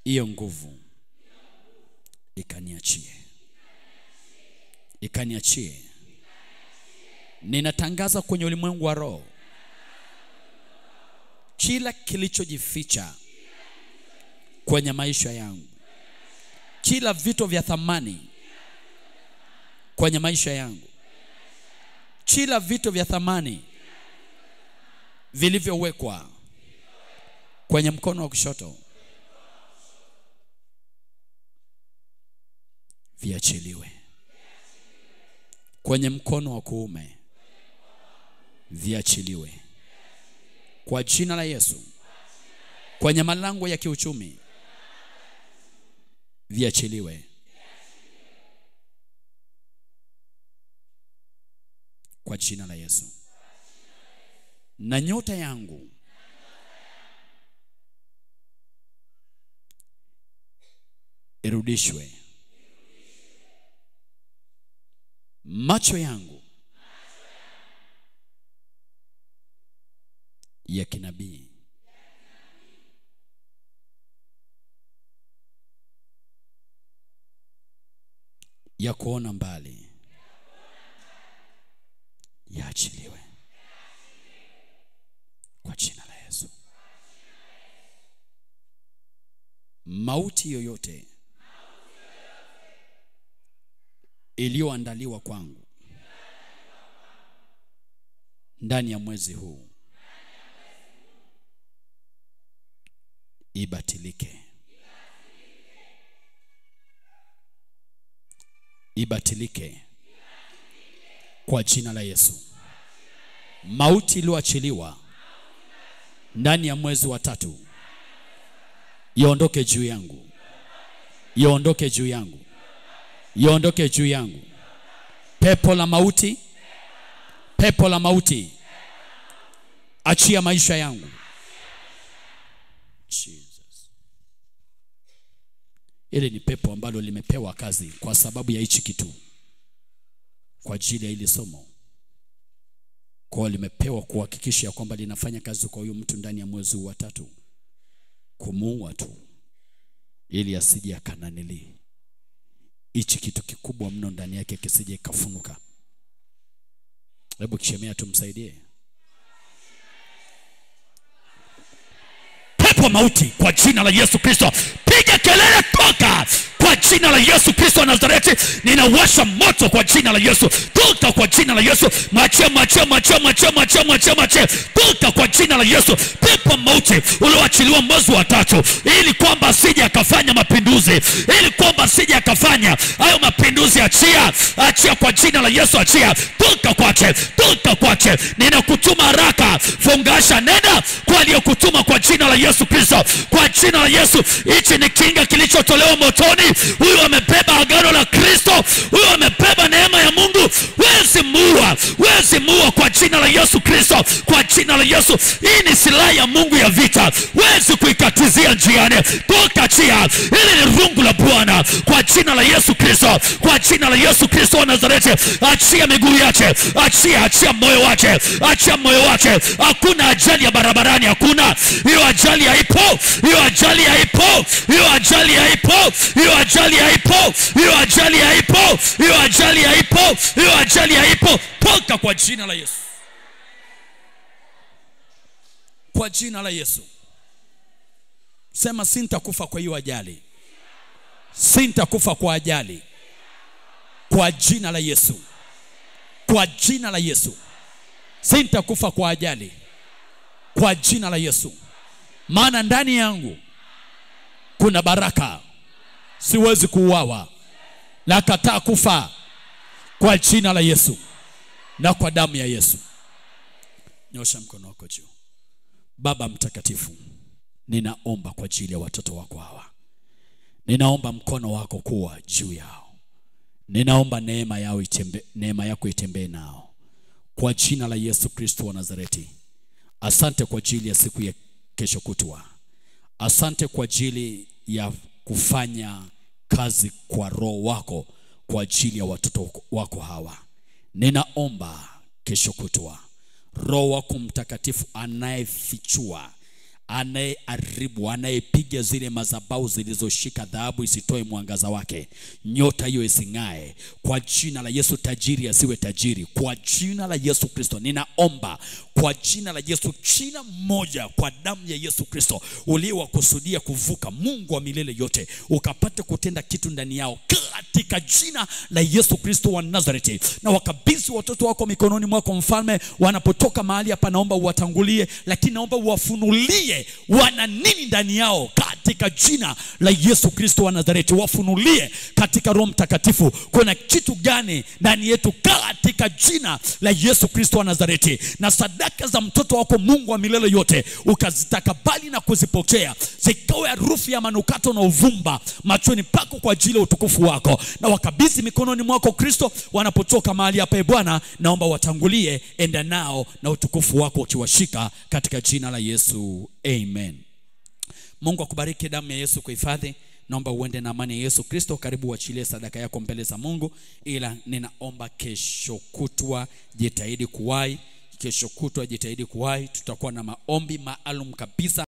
hiyo nguvu ikaniachie, ikaniachie. Ninatangaza kwenye ulimwengu wa roho, Kila kilichojificha kwenye maisha yangu, kila vitu vya thamani kwenye maisha yangu, kila vitu vya thamani vilivyowekwa kwenye mkono wa kushoto viachiliwe, kwenye mkono wa kuume viachiliwe, kwa jina la Yesu. Kwenye malango ya kiuchumi viachiliwe, kwa jina la Yesu. Na nyota yangu irudishwe, macho yangu ya kinabii ya kuona mbali yaachiliwe, kwa jina la Yesu. Mauti yoyote iliyoandaliwa kwangu ndani ya mwezi huu ibatilike, ibatilike kwa jina la Yesu. Mauti iliyoachiliwa ndani ya mwezi wa 3 iondoke juu yangu, iondoke juu yangu, iondoke juu yangu. Pepo la mauti, pepo la mauti, achia maisha yangu. Jesus. Ile ni pepo ambalo limepewa kazi kwa sababu ya hichi kitu, kwa ajili ya hili somo. Kwa limepewa kuhakikisha kwamba linafanya kazi kwa huyu mtu ndani ya mwezi wa 3, kumuua tu ili asije akananili. Hichi kitu kikubwa mno ndani yake kisije kafunuka. Hebu kishemea tumsaidie. Pepo mauti kwa jina la Yesu Kristo, piga kelele, toka kwa jina la Yesu Kristo wa Nazareti. Ninawasha moto kwa jina la Yesu, toka kwa jina la Yesu. Mwachie, mwachie, mwachie, mwachie, mwachie, mwachie, mwachie, toka kwa jina la Yesu. Pepo mauti ulioachiliwa mwezi wa 3 ili kwamba asije akafanya mapinduzi, ili kwamba asije akafanya hayo mapinduzi, achia, achia kwa jina la Yesu, achia, toka kwake, toka kwake. Ninakutuma haraka, fungasha, nenda kwa aliyekutuma kwa jina la Yesu Kristo, kwa jina la Yesu. Hichi ni kinga kilichotolewa motoni. Huyu amebeba agano la Kristo, huyu amebeba neema ya Mungu. Wezi muua, wezi muua kwa jina la Yesu Kristo, kwa jina la Yesu. Hii ni silaha ya Mungu ya vita, wezi kuikatizia njiani. Toka chia, hili ni rungu la Bwana kwa jina la Yesu Kristo, kwa jina la Yesu Kristo wa Nazareti. Achia miguu yake, achia, achia moyo wake, achia moyo wake. Hakuna ajali ya barabarani, hakuna hiyo ajali, haipo hiyo ajali, haipo hiyo ajali, haipo hiyo ajali, haipo hiyo ajali, haipo hiyo ajali, haipo hiyo ajali, haipo. Toka kwa jina la Yesu, kwa jina la Yesu. Sema, sintakufa kwa hiyo ajali, sintakufa kwa ajali, kwa jina la Yesu, kwa jina la Yesu. Sintakufa kwa ajali, kwa jina la Yesu. Maana ndani yangu kuna baraka, siwezi kuuawa. Nakataa kufa kwa jina la Yesu na kwa damu ya Yesu. Nyosha mkono wako juu. Baba mtakatifu, ninaomba kwa ajili ya watoto wako hawa. Ninaomba mkono wako kuwa juu yao. Ninaomba neema yao itembe, neema yako itembee nao, kwa jina la Yesu Kristo wa Nazareti. Asante kwa ajili ya siku ya kesho kutwa. Asante kwa ajili ya kufanya kazi kwa roho wako kwa ajili ya watoto wako hawa. Ninaomba kesho kutwa Roho wako Mtakatifu anayefichua, anayeharibu, anayepiga zile madhabahu zilizoshika dhahabu isitoe mwangaza wake, nyota hiyo ising'ae, kwa jina la Yesu tajiri asiwe tajiri, kwa jina la Yesu Kristo ninaomba, kwa jina la Yesu, kila mmoja kwa damu ya Yesu Kristo uliyewakusudia kuvuka, Mungu wa milele yote ukapate kutenda kitu ndani yao katika jina la Yesu Kristo wa Nazareti. Na wakabidhi watoto wako mikononi mwako Mfalme, wanapotoka mahali hapa naomba uwatangulie, lakini naomba uwafunulie wana nini ndani yao katika jina la Yesu Kristo wa Nazareti. Wafunulie katika Roho Mtakatifu kuna kitu gani ndani yetu katika jina la Yesu Kristo wa Nazareti. Na sadaka za mtoto wako Mungu wa milele yote ukazitakabali na kuzipokea, zikawe harufu ya manukato na uvumba machoni pako kwa ajili ya utukufu wako. Na wakabidhi mikononi mwako Kristo wanapotoka mahali hapa, Bwana naomba watangulie, enda nao na utukufu wako ukiwashika katika jina la Yesu, amen. Mungu akubariki, damu ya Yesu kuhifadhi. Naomba uende na amani ya Yesu Kristo. Karibu uachilie sadaka yako mbele za Mungu, ila ninaomba kesho kutwa jitahidi kuwahi. Kesho kutwa jitahidi kuwahi, tutakuwa na maombi maalum kabisa.